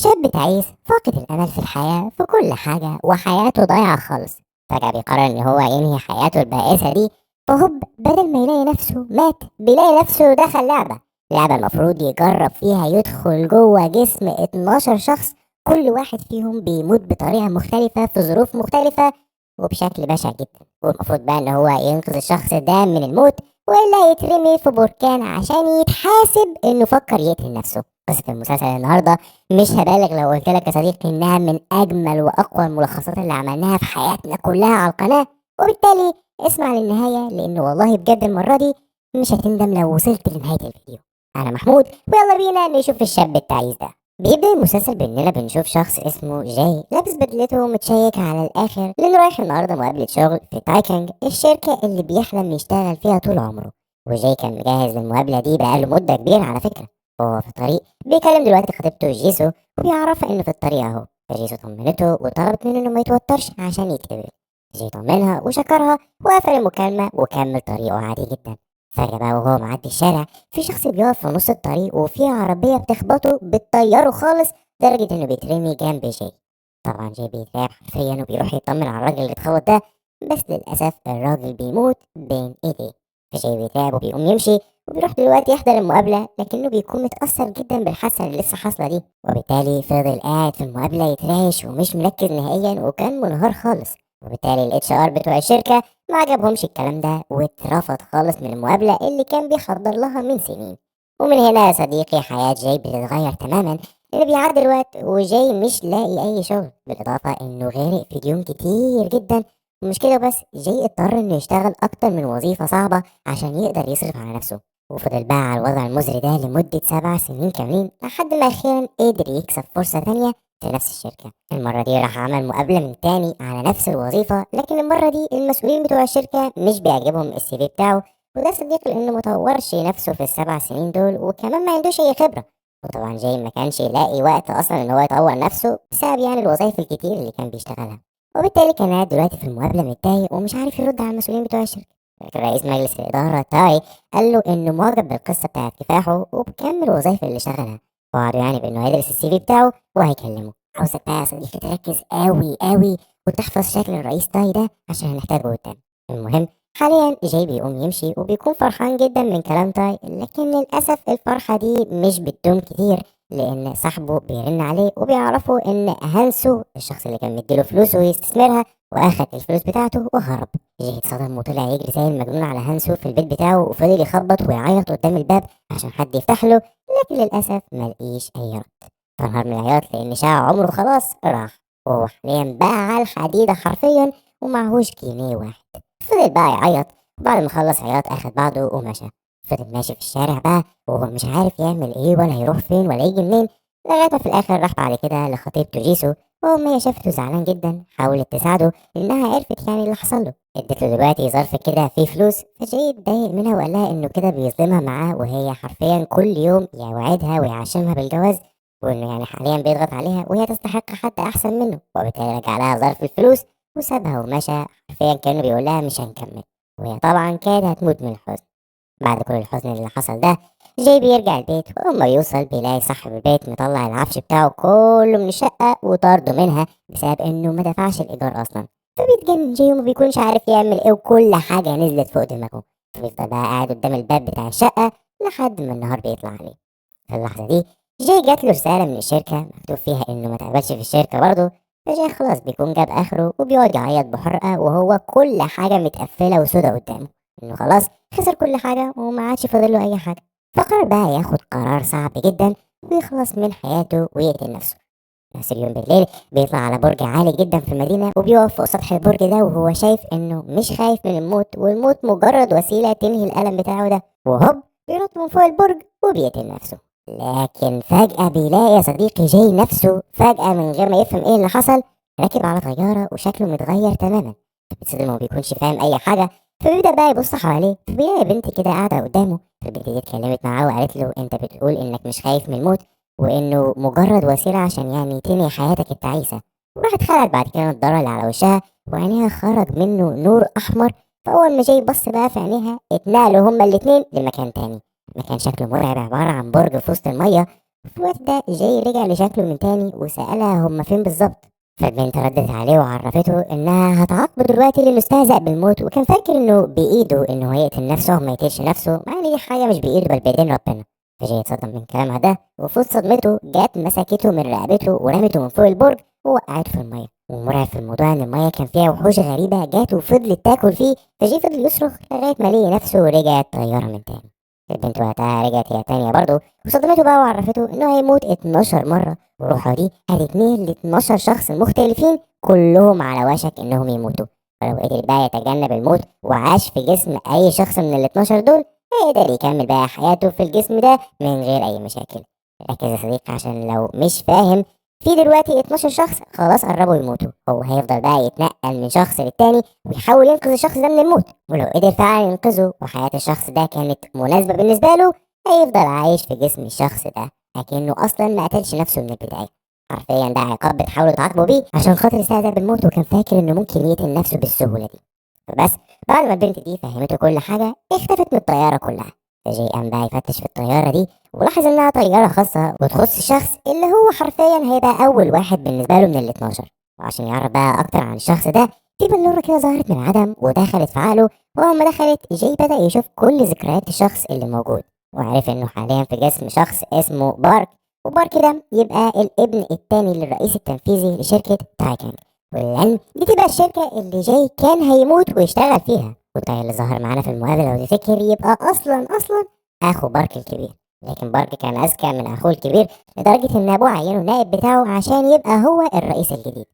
شاب تعيس فاقد الأمل في الحياة في كل حاجة وحياته ضايعة خالص. فجأة بيقرر إن هو ينهي حياته البائسة دي، فهوب بدل ما يلاقي نفسه مات بيلاقي نفسه دخل لعبة المفروض يجرب فيها يدخل جوه جسم 12 شخص، كل واحد فيهم بيموت بطريقة مختلفة في ظروف مختلفة وبشكل بشع جدا، والمفروض بقى ان هو ينقذ الشخص ده من الموت والا يترمي في بركان عشان يتحاسب انه فكر يقتل نفسه. قصة المسلسل النهاردة مش هبالغ لو قلت لك يا صديقي انها من اجمل واقوى الملخصات اللي عملناها في حياتنا كلها على القناة، وبالتالي اسمع للنهاية لان والله بجد المرة دي مش هتندم لو وصلت لنهاية الفيديو. انا محمود ويلا بينا نشوف الشاب التعيس ده. بيبدأ المسلسل باننا بنشوف شخص اسمه جاي لابس بدلته ومتشيك على الاخر لانه رايح النهارده مقابلة شغل في تايكنج، الشركة اللي بيحلم يشتغل فيها طول عمره. وجاي كان مجهز للمقابلة دي بقاله مدة كبيرة على فكرة. وهو في الطريق بيكلم دلوقتي خطيبته جيسو وبيعرفها انه في الطريق اهو. فجيسو طمنته وطلبت منه انه ما يتوترش عشان يتقبل. جاي طمنها وشكرها وقفل المكالمة وكمل طريقه عادي جدا. فجأة بقى وهو معدي الشارع في شخص بيقف في نص الطريق وفي عربية بتخبطه بتطيره خالص لدرجة انه بيترمي جنب جاي. طبعا جاي بيترعب حرفيا وبيروح يطمن على الراجل اللي اتخبط ده، بس للأسف الراجل بيموت بين ايديه. فجاي بيترعب وبيقوم يمشي وبيروح دلوقتي يحضر المقابلة، لكنه بيكون متأثر جدا بالحادثة اللي لسه حاصلة دي، وبالتالي فضل قاعد في المقابلة يترعش ومش مركز نهائيا وكان منهار خالص. وبالتالي ال HR بتوع الشركة ما عجبهمش الكلام ده واترفض خالص من المقابلة اللي كان بيحضر لها من سنين. ومن هنا يا صديقي حياة جاي بتتغير تماما، لأن بيعدي الوقت وجاي مش لاقي أي شغل، بالإضافة إنه غارق في ديون كتير جدا. ومش كده بس، جاي اضطر إنه يشتغل أكتر من وظيفة صعبة عشان يقدر يصرف على نفسه، وفضل بقى على الوضع المزري ده لمدة 7 سنين كاملين لحد ما أخيرا قدر يكسب فرصة تانية في نفس الشركة. المرة دي راح عمل مقابلة من تاني على نفس الوظيفة، لكن المرة دي المسؤولين بتوع الشركة مش بيعجبهم ال CV بتاعه، وده صديق لأنه مطورش نفسه في ال7 سنين دول وكمان ما عندوش أي خبرة. وطبعا جاي ما كانش يلاقي وقت أصلا إن هو يطور نفسه بسبب يعني الوظايف الكتير اللي كان بيشتغلها، وبالتالي كان قاعد دلوقتي في المقابلة متضايق ومش عارف يرد على المسؤولين بتوع الشركة. لكن رئيس مجلس الإدارة تاي قال له إنه معجب بالقصة بتاعت كفاحه وبكم الوظايف اللي شغلها، وعده يعني بإنه هيدرس ال CV بتاعه وهيكلمه. عاوزك بقى يا صديقي تركز قوي قوي وتحفظ شكل الرئيس تاي ده عشان هنحتاجه قدام. المهم حاليا جاي بيقوم يمشي وبيكون فرحان جدا من كلام تاي، لكن للأسف الفرحة دي مش بتدوم كتير لأن صاحبه بيرن عليه وبيعرفه إن هانسو الشخص اللي كان مديله فلوسه يستثمرها وأخد الفلوس بتاعته وهرب. جاي اتصدم وطلع يجري زي المجنون على هانسو في البيت بتاعه وفضل يخبط ويعيط قدام الباب عشان حد يفتح له، لكن للأسف ملقيش أي رد. فانهار من العياط لأن شقى عمره خلاص راح، وهو حاليا بقى على الحديدة حرفيا ومعهوش جنيه واحد. فضل بقى يعيط، وبعد ما خلص عياط أخد بعضه ومشى. فضل ماشي في الشارع بقى وهو مش عارف يعمل ايه ولا هيروح فين ولا يجي منين، لغاية ما في الآخر راح بعد كده لخطيبته جيسو، وأم هي شافته زعلان جدا حاولت تساعده لأنها عرفت يعني اللي حصل له. ادت له دلوقتي ظرف كده فيه فلوس، فجاي اتضايق منها وقال لها إنه كده بيظلمها معاه، وهي حرفيا كل يوم يوعدها ويعشمها بالجواز، وإنه يعني حاليا بيضغط عليها وهي تستحق حد أحسن منه. وبالتالي رجع لها ظرف الفلوس وسابها ومشى، حرفيا كأنه بيقول لها مش هنكمل، وهي طبعا كانت هتموت من الحزن. بعد كل الحزن اللي حصل ده جاي بيرجع البيت، وأما بيوصل بيلاقي صاحب البيت مطلع العفش بتاعه كله من الشقة وطرده منها بسبب إنه ما دفعش الإيجار أصلا. فبيتجنن جاي وما بيكونش عارف يعمل إيه وكل حاجة نزلت فوق دماغه. فبيفضل بقى قاعد قدام الباب بتاع الشقة لحد ما النهار بيطلع عليه. في اللحظة دي جاي جات له رسالة من الشركة مكتوب فيها إنه ما تقبلش في الشركة برضه. فجاي خلاص بيكون جاب آخره وبيقعد يعيط بحرقة وهو كل حاجة متقفلة وسودة قدامه، إنه خلاص خسر كل حاجة وما عادش فاضل له أي حاجة. فقرر بقى ياخد قرار صعب جدا ويخلص من حياته ويقتل نفسه. نفس اليوم بالليل بيطلع على برج عالي جدا في المدينة وبيقف فوق سطح البرج ده وهو شايف إنه مش خايف من الموت، والموت مجرد وسيلة تنهي الألم بتاعه ده، وهوب بينط من فوق البرج وبيقتل نفسه. لكن فجأة بيلاقي يا صديقي جاي نفسه فجأة من غير ما يفهم ايه اللي حصل راكب على طيارة وشكله متغير تماما. فبيتصدم وما بيكونش فاهم أي حاجة، فبيبدأ بقى يبص حواليه فبيلاقي بنت كده قاعدة قدامه. فالبنت دي اتكلمت معاه وقالت له انت بتقول انك مش خايف من الموت وانه مجرد وسيلة عشان يعني تنهي حياتك التعيسة. وراحت خلعت بعد كده النضارة اللي على وشها وعينيها خرج منه نور أحمر. فأول ما جاي بص بقى في عينيها اتنقلوا هما الاتنين لمكان تاني، مكان شكله مرعب عبارة عن برج في وسط المية، في الوقت ده جاي رجع لشكله من تاني وسألها هما فين بالظبط. فالبنت ردت عليه وعرفته انها هتعاقبه دلوقتي لانه استهزأ بالموت، وكان فاكر انه بايده انه هيقتل نفسه وما يقتلش نفسه، مع ان دي حاجة مش بايده بل بايدين ربنا. فجاي اتصدم من كلامها ده، وفي وسط صدمته جت مسكته من رقبته ورمته من فوق البرج ووقعته في المية. والمرعب في الموضوع ان المية كان فيها وحوش غريبة جت وفضلت تاكل فيه، فجاي فضل يصرخ لغاية ما لقي نفسه ورجعت طيارة من تاني. البنت وقتها رجعت هي تانية برضه وصدمته بقى وعرفته انه هيموت 12 مرة، وروحه دي هتتنقل ل 12 شخص مختلفين كلهم على وشك انهم يموتوا. فلو قدر بقى يتجنب الموت وعاش في جسم اي شخص من ال 12 دول هيقدر يكمل بقى حياته في الجسم ده من غير اي مشاكل. ركز يا صديقي عشان لو مش فاهم، في دلوقتي 12 شخص خلاص قربوا يموتوا، هو هيفضل بقى يتنقل من شخص للتاني ويحاول ينقذ الشخص ده من الموت، ولو قدر فعلا ينقذه وحياة الشخص ده كانت مناسبة بالنسبة له هيفضل عايش في جسم الشخص ده لكنه اصلا ما قتلش نفسه من البداية. حرفيا ده عقاب بتحاولوا تعاقبوا بيه عشان خاطر استهزأ بالموت وكان فاكر انه ممكن يقتل نفسه بالسهولة دي. فبس بعد ما البنت دي فهمته كل حاجة اختفت من الطيارة كلها. فجاي قام بقى يفتش في الطيارة دي ولاحظ انها طيارة خاصة وتخص الشخص اللي هو حرفيا هيبقى اول واحد بالنسبة له من ال 12. وعشان يعرف بقى اكتر عن الشخص ده في بلورة كده ظهرت من العدم ودخلت في عقله، واول ما دخلت جاي بدأ يشوف كل ذكريات الشخص اللي موجود، وعرف انه حاليا في جسم شخص اسمه بارك، وبارك ده يبقى الابن التاني للرئيس التنفيذي لشركة تايكانج، والعلم دي تبقى الشركة اللي جاي كان هيموت ويشتغل فيها. وده اللي ظهر معانا في المقابلة لو تفتكر يبقى أصلا أخو بارك الكبير، لكن بارك كان أذكى من أخوه الكبير لدرجة إن أبوه عينه النائب بتاعه عشان يبقى هو الرئيس الجديد.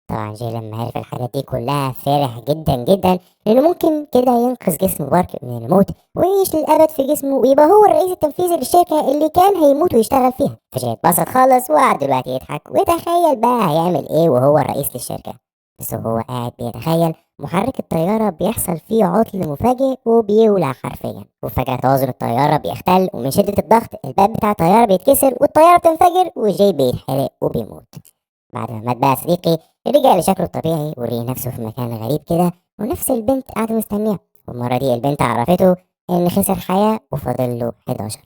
طبعا جاي لما عرف الحاجات دي كلها فرح جدا جدا لأنه ممكن كده ينقذ جسم بارك من الموت ويعيش للأبد في جسمه ويبقى هو الرئيس التنفيذي للشركة اللي كان هيموت ويشتغل فيها. فجاي اتبسط خالص وقعد دلوقتي يضحك ويتخيل بقى هيعمل إيه وهو الرئيس للشركة. بس وهو قاعد بيتخيل محرك الطيارة بيحصل فيه عطل مفاجئ وبيولع حرفيا، وفجأة توازن الطيارة بيختل، ومن شدة الضغط الباب بتاع الطيارة بيتكسر والطيارة بتنفجر وجاي بيتحرق وبيموت. بعد ما مات بقى صديقي رجع لشكله الطبيعي ولقي نفسه في مكان غريب كده، ونفس البنت قاعدة مستنياه، والمرة دي البنت عرفته إن خسر حياة وفاضل له 11.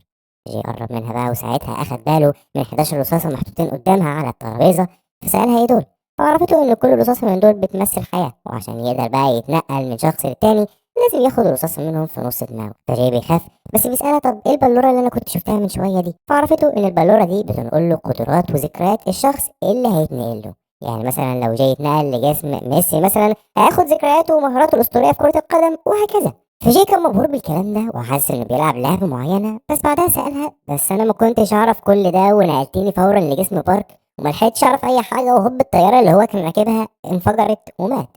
جاي قرب منها بقى وساعتها أخد باله من 11 رصاصة محطوطين قدامها على الترابيزة، فسألها إيه دول؟ فعرفته إن كل رصاصة من دول بتمثل حياة، وعشان يقدر بقى يتنقل من شخص للتاني لازم ياخد رصاصة منهم في نص دماغه. فجاي بيخاف بس بيسألها طب إيه البلورة اللي أنا كنت شفتها من شوية دي؟ فعرفته إن البلورة دي بتنقل له قدرات وذكريات الشخص اللي هيتنقل له، يعني مثلا لو جاي يتنقل لجسم ميسي مثلا هياخد ذكرياته ومهاراته الأسطورية في كرة القدم وهكذا. فجاي كان مبهور بالكلام ده وحاسس إنه بيلعب لعبة معينة، بس بعدها سألها بس أنا ما كنتش أعرف كل ده ونقلتيني فورا لجسم بارك وملحقتش اعرف اي حاجة، وهوب الطيارة اللي هو كان راكبها انفجرت ومات.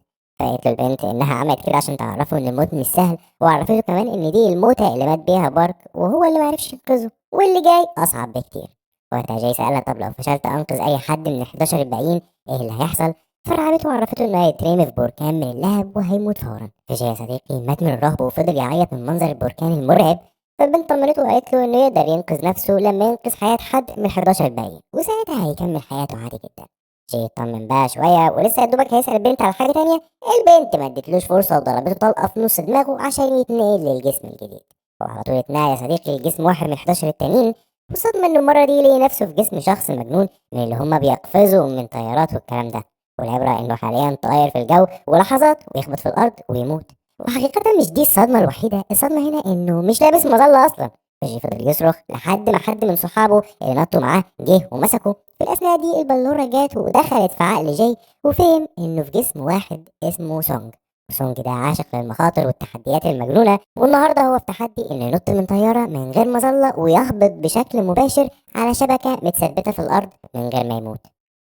فقالت له البنت انها عملت كده عشان تعرفه ان الموت مش سهل، وعرفته كمان ان دي الموتة اللي مات بيها بارك وهو اللي معرفش ينقذه واللي جاي اصعب بكتير. وقتها جاي سألها طب لو فشلت انقذ اي حد من 11 الباقيين ايه اللي هيحصل؟ فرعبته وعرفته انه هيترمي في بركان من اللهب وهيموت فورا. فجاي يا صديقي مات من الرهب وفضل يعيط من منظر البركان المرعب. فالبنت طمنته وقالت له انه يقدر ينقذ نفسه لما ينقذ حياة حد من 11 الباقيين وساعتها هيكمل حياته عادي جدا. جاي يطمن بقى شوية ولسه يا دوبك هيسأل البنت على حاجة تانية، البنت ما ادتلوش فرصة وضربته طلقة في نص دماغه عشان يتنقل للجسم الجديد. وعلى طول اتنقل يا صديقي لجسم واحد من 11 التانيين، والصدمة انه المرة دي لقي نفسه في جسم شخص مجنون من اللي هما بيقفزوا من طيارات والكلام ده، والعبرة انه حاليا طاير في الجو ولحظات ويخبط في الأرض ويموت. وحقيقة مش دي الصدمة الوحيدة، الصدمة هنا انه مش لابس مظلة اصلا. فجي فضل يصرخ لحد ما حد من صحابه اللي نطوا معاه جه ومسكه. في الاثناء دي البلورة جات ودخلت في عقل جاي وفهم انه في جسم واحد اسمه سونج، وسونج ده عاشق للمخاطر والتحديات المجنونة، والنهارده هو في تحدي انه ينط من طيارة من غير مظلة ويهبط بشكل مباشر على شبكة متثبتة في الارض من غير ما يموت.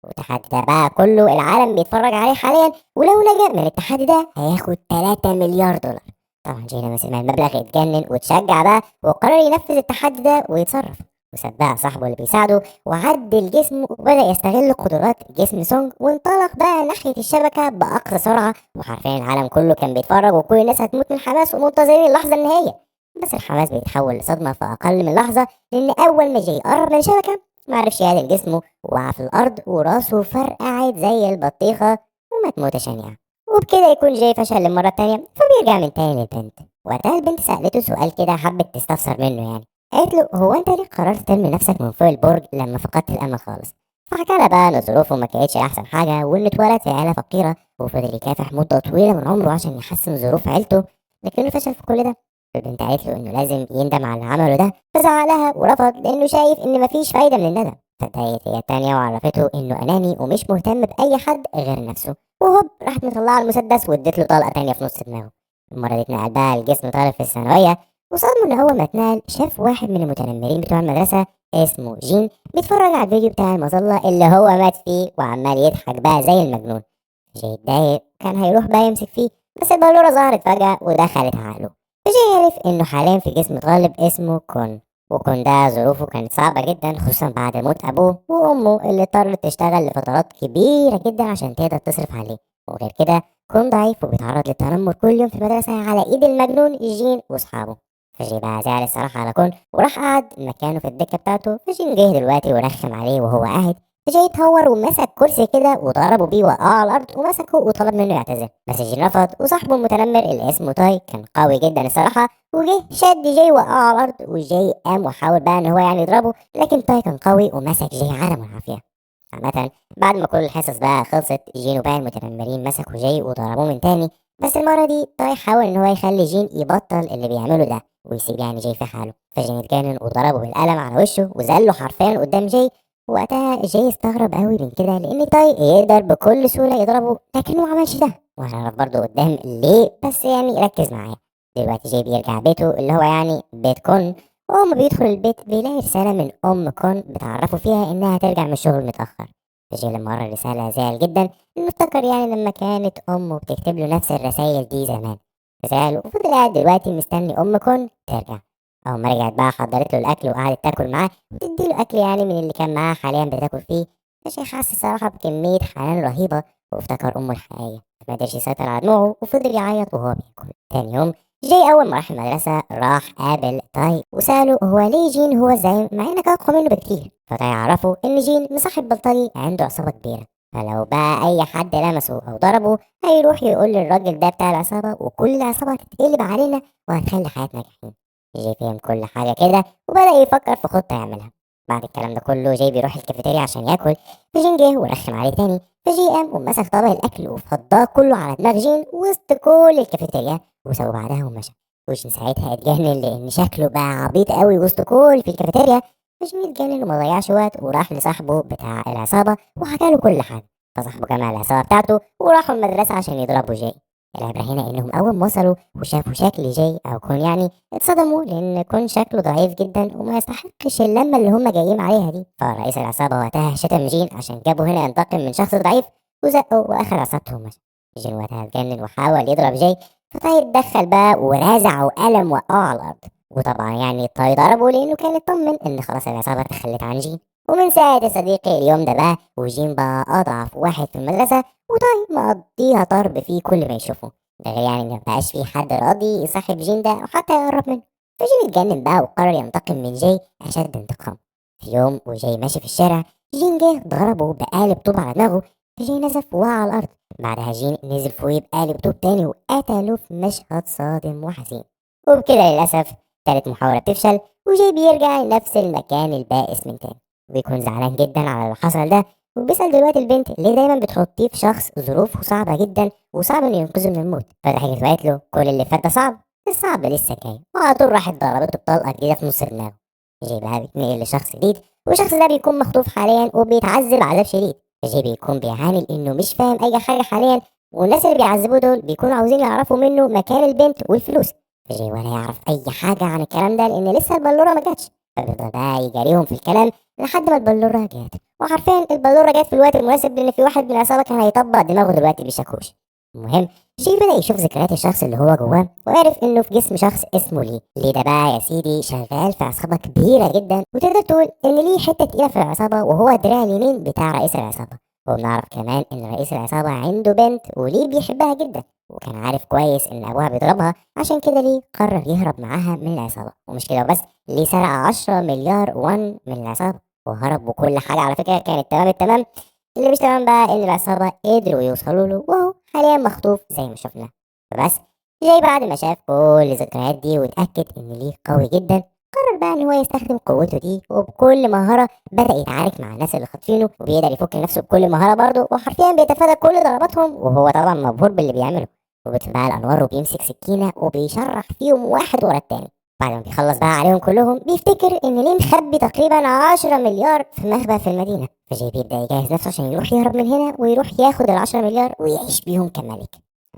والتحدي ده بقى كله العالم بيتفرج عليه حاليا، ولو نجا من التحدي ده هياخد 3 مليار دولار. طبعا جاي لما سمع المبلغ اتجنن واتشجع بقى وقرر ينفذ التحدي ده ويتصرف، وساب بقى صاحبه اللي بيساعده وعدل جسمه وبدأ يستغل قدرات جسم سونج وانطلق بقى ناحية الشبكة بأقصى سرعة. وحرفيا العالم كله كان بيتفرج وكل الناس هتموت من الحماس ومنتظرين اللحظة النهائية. بس الحماس بيتحول لصدمة في أقل من لحظة، لأن أول ما جاي قرب من الشبكة معرفش يعدل جسمه وقع في الأرض وراسه فرقعت زي البطيخة ومات موتة شنيعة. وبكده يكون جاي فشل للمرة التانية، فبيرجع من تاني للبنت. وقتها البنت سألته سؤال كده حبت تستفسر منه، يعني قالت له هو انت ليه قررت ترمي نفسك من فوق البرج لما فقدت الامل خالص؟ فحكى لها بقى ان ظروفه ما كانتش احسن حاجة، وانه اتولد في عيله فقيرة وفضل يكافح مده طويلة من عمره عشان يحسن ظروف عيلته، لكنه فشل في كل ده. البنت قالت له انه لازم يندم على اللي عمله ده، فزعق لها ورفض لانه شايف ان مفيش فايده من الندم. فاتضايقت هي التانية وعرفته انه اناني ومش مهتم باي حد غير نفسه، وهوب راحت مطلعه المسدس وادت له طلقه تانية في نص دماغه. المرة دي اتنقل بقى لجسم طالب في الثانوية، وصدمة ان اول ما اتنقل شاف واحد من المتنمرين بتوع المدرسة اسمه جين بيتفرج على الفيديو بتاع المظلة اللي هو مات فيه وعمال يضحك بقى زي المجنون. جاي اتضايق، كان هيروح بقى يمسك فيه، بس البلوره ظهرت فجاة ودخلت عقله. فجاي عرف انه حاليا في جسم طالب اسمه كون، وكون ده ظروفه كانت صعبة جدا خصوصا بعد موت أبوه وأمه اللي اضطرت تشتغل لفترات كبيرة جدا عشان تقدر تصرف عليه. وغير كده كون ضعيف وبيتعرض للتنمر كل يوم في المدرسة على إيد المجنون جين وأصحابه. فجي بقى زعل الصراحة على كون وراح قعد مكانه في الدكة بتاعته. فجين جه دلوقتي ورخم عليه وهو قاعد، فجاي اتهور ومسك كرسي كده وضربه بيه وقعه على الارض ومسكه وطلب منه يعتذر، بس جين رفض. وصاحبه المتنمر اللي اسمه تاي كان قوي جدا الصراحة، وجه شد جاي وقعه على الارض، وجاي قام وحاول بقى ان هو يعني يضربه، لكن تاي كان قوي ومسك جاي عدمه العافية. عامة بعد ما كل الحصص بقى خلصت، جين وباقي المتنمرين مسكوا جاي وضربوه من تاني، بس المرة دي تاي حاول ان هو يخلي جين يبطل اللي بيعمله ده ويسيب يعني جاي في حاله. فجين اتجنن وضربه بالقلم على وشه وزله حرفيا قدام جاي. وقتها جاي استغرب قوي من كده لان تاي يقدر بكل سهولة يضربه، لكنه ما عملش ده، وهنعرف برضه قدام ليه، بس يعني ركز معايا. دلوقتي جاي بيرجع بيته اللي هو يعني بيت كون، وهو ما بيدخل البيت بيلاقي رسالة من ام كون بتعرفه فيها انها ترجع من الشغل متاخر. فجاي لما قرا الرسالة زعل جدا، انه افتكر يعني لما كانت امه بتكتب له نفس الرسايل دي زمان. زعل وفضل قاعد دلوقتي مستني ام كون ترجع. اول ما رجعت بقى حضرت له الاكل وقعدت تاكل معاه وتدي له اكل يعني من اللي كان معاه حاليا بتاكل فيه. فجاي حس الصراحة بكمية حنان رهيبة وافتكر امه الحقيقية، ما قدرش يسيطر على دموعه وفضل يعيط وهو بياكل. تاني يوم جاي اول ما راح المدرسة راح قابل تاي وساله هو ليه جين هو الزعيم مع انك اقوى منه بكتير. فتاي عرفه ان جين مصاحب بلطجي عنده عصابة كبيرة، فلو بقى اي حد لمسه او ضربه هيروح يقول للراجل ده بتاع العصابة وكل العصابة هتتقلب علينا وهتخلي حياتنا جحيم. جاي فهم كل حاجة كده وبدا يفكر في خطه يعملها. بعد الكلام ده كله جاي بيروح الكافيتيريا عشان ياكل، فجين جه ورخم عليه تاني. فجي قام ومسك طبق الاكل وفضاه كله على دماغ جين وسط كل الكافيتيريا وسابه بعدها ومشى. وجين ساعتها اتجنن لان شكله بقى عبيط قوي وسط كل في الكافيتيريا. فجين اتجنن وما ضيعش وقت وراح لصاحبه بتاع العصابة وحكى له كل حاجة. فصاحبه جمع العصابة بتاعته وراحوا المدرسة عشان يضربوا جاي. العبرة هنا انهم اول ما وصلوا وشافوا شكل جاي او كون يعني اتصدموا لان كون شكله ضعيف جدا وما يستحقش اللمة اللي هم جايين عليها دي. فرئيس العصابة وقتها شتم جين عشان جابه هنا ينتقم من شخص ضعيف وزقه واخد عصابته ومشى. جين وقتها اتجنن وحاول يضرب جاي، فتاي اتدخل بقى ورزعه قلم وقعه على الارض. وطبعا يعني تاي ضربه لانه كان اطمن ان خلاص العصابة تخلت عن جين. ومن ساعة يا صديقي اليوم ده بقى وجين بقى أضعف واحد في المدرسة، وتاي مقضيها ضرب فيه كل ما يشوفه، ده غير يعني إن مبقاش في حد راضي يصاحب جين ده أو حتى يقرب منه. فجين اتجنن بقى وقرر ينتقم من جاي أشد انتقام. في يوم وجاي ماشي في الشارع جين جه ضربه بقالب طوب على دماغه، فجاي نزف وقع على الأرض. بعدها جين نزل فوقيه بقالب طوب تاني وقتله في مشهد صادم وحزين. وبكده للأسف تالت محاولة بتفشل وجاي بيرجع لنفس المكان البائس من تاني، وبيكون زعلان جدا على اللي حصل ده. وبيسأل دلوقتي البنت ليه دايما بتحطيه في شخص ظروفه صعبة جدا وصعب انه ينقذه من الموت. فضحكت وقالت له كل اللي فات ده صعب، الصعب لسه جاي، وعلى طول راحت ضربته بطلقة جديدة في نص دماغه. جاي بقى بيتنقل لشخص جديد، والشخص ده بيكون مخطوف حاليا وبيتعذب عذاب شديد. جاي بيكون بيعاني لانه مش فاهم اي حاجة حاليا، والناس اللي بيعذبوه دول بيكونوا عاوزين يعرفوا منه مكان البنت والفلوس. جاي ولا يعرف اي حاجة عن الكلام ده لان لسه البلورة ما جاتش. فبيفضل بقى يجاريهم في الكلام لحد ما البلورة جت، وحرفيا البلورة جت في الوقت المناسب لان في واحد من العصابة كان هيطبق دماغه دلوقتي بشاكوش. المهم جاي بدأ يشوف ذكريات الشخص اللي هو جواه وعرف انه في جسم شخص اسمه لي. ليه ده بقى يا سيدي شغال في عصابة كبيرة جدا، وتقدر تقول ان ليه حتة تقيلة في العصابة وهو الدراع اليمين بتاع رئيس العصابة. وبنعرف كمان ان رئيس العصابة عنده بنت وليه بيحبها جدا، وكان عارف كويس ان ابوها بيضربها، عشان كده ليه قرر يهرب معاها من العصابة. ومش كده بس، ليه سرق 10 مليار وان من العصابة وهرب، وكل حاجة على فكرة كانت تمام التمام. اللي مش تمام بقى ان العصابة قدروا يوصلوا له وهو حاليا مخطوف زي ما شفنا. فبس جاي بعد ما شاف كل الذكريات دي واتأكد ان ليه قوي جدا، قرر فقرر بقى ان هو يستخدم قوته دي، وبكل مهارة بدا يتعارك مع الناس اللي خاطفينه، وبيقدر يفك نفسه بكل مهارة برضه، وحرفيا بيتفادى كل ضرباتهم وهو طبعا مبهور باللي بيعمله. وبيطفي بقى الانوار وبيمسك سكينة وبيشرح فيهم واحد ورا التاني. بعد ما بيخلص بقى عليهم كلهم بيفتكر ان ليه مخبي تقريبا 10 مليار في مخبأ في المدينة، فجاي بيبدا يجهز نفسه عشان يروح يهرب من هنا ويروح ياخد ال 10 مليار ويعيش بيهم كملك.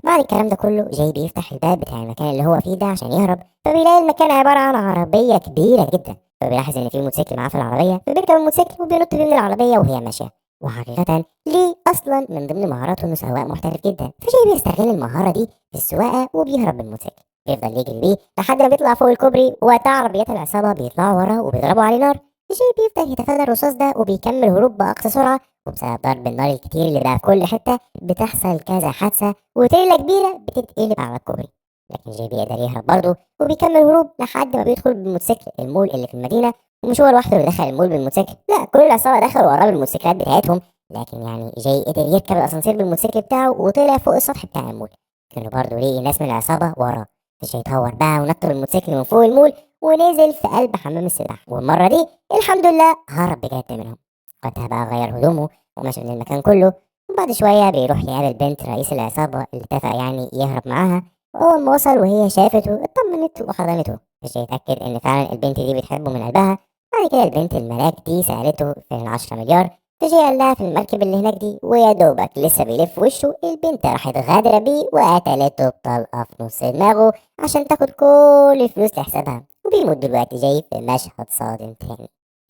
بعد الكلام ده كله جاي بيفتح الباب بتاع المكان اللي هو فيه ده عشان يهرب، فبيلاقي المكان عبارة عن عربية كبيرة جدا، فبيلاحظ ان في موتوسيكل معاه في العربية، فبيركب الموتوسيكل وبينط بيه من العربية وهي ماشية. وحقيقة ليه اصلا من ضمن مهاراته انه سواق محترف جدا، فجاي بيستغل المهارة دي في السواقة وبيهرب بالموتوسيكل. بيفضل يجري بيه لحد ما بيطلع فوق الكوبري، وقتها عربيات العصابة بيطلعوا وراه وبيضربوا عليه نار. جاي بيفضل يتفادى الرصاص ده وبيكمل هروب باقصى سرعة، وبسبب ضرب النار الكتير اللي بقى في كل حتة بتحصل كذا حادثه وتريلا كبيرة بتتقلب على الكوبري. لكن جاي بيقدر يهرب برضه وبيكمل هروب لحد ما بيدخل بالموتوسيكل المول اللي في المدينة. ومش هو لوحده اللي دخل المول بالموتوسيكل، لا كل العصابة دخلوا وراه بالموتوسيكلات بتاعتهم. لكن يعني جاي قدر يركب الاسانسير بالموتوسيكل بتاعه وطلع فوق السطح بتاع المول، لكنه برضه لقي ناس من العصابة وراه. فجاي اتهور بقى ونط بالموتوسيكل من فوق المول ونزل في قلب حمام السباحة، والمرة دي الحمد لله هرب بجد منهم. وقتها بقى غير هدومه ومشى من المكان كله. وبعد شوية بيروح يقابل بنت رئيس العصابة اللي اتفق يعني يهرب معاها. واول ما وصل وهي شافته اطمنت وحضنته. فجاي اتاكد ان فعلا البنت دي بتحبه من قلبها. بعد كده البنت الملاك دي سالته فين ال10 مليار، فجاي قال لها في المركب اللي هناك دي، ويا دوبك لسه بيلف وشه البنت راحت غادرة بيه وقتلته بطلقة في نص دماغه عشان تاخد كل الفلوس لحسابها. وبيموت دلوقتي جاي في مشهد صادم تاني.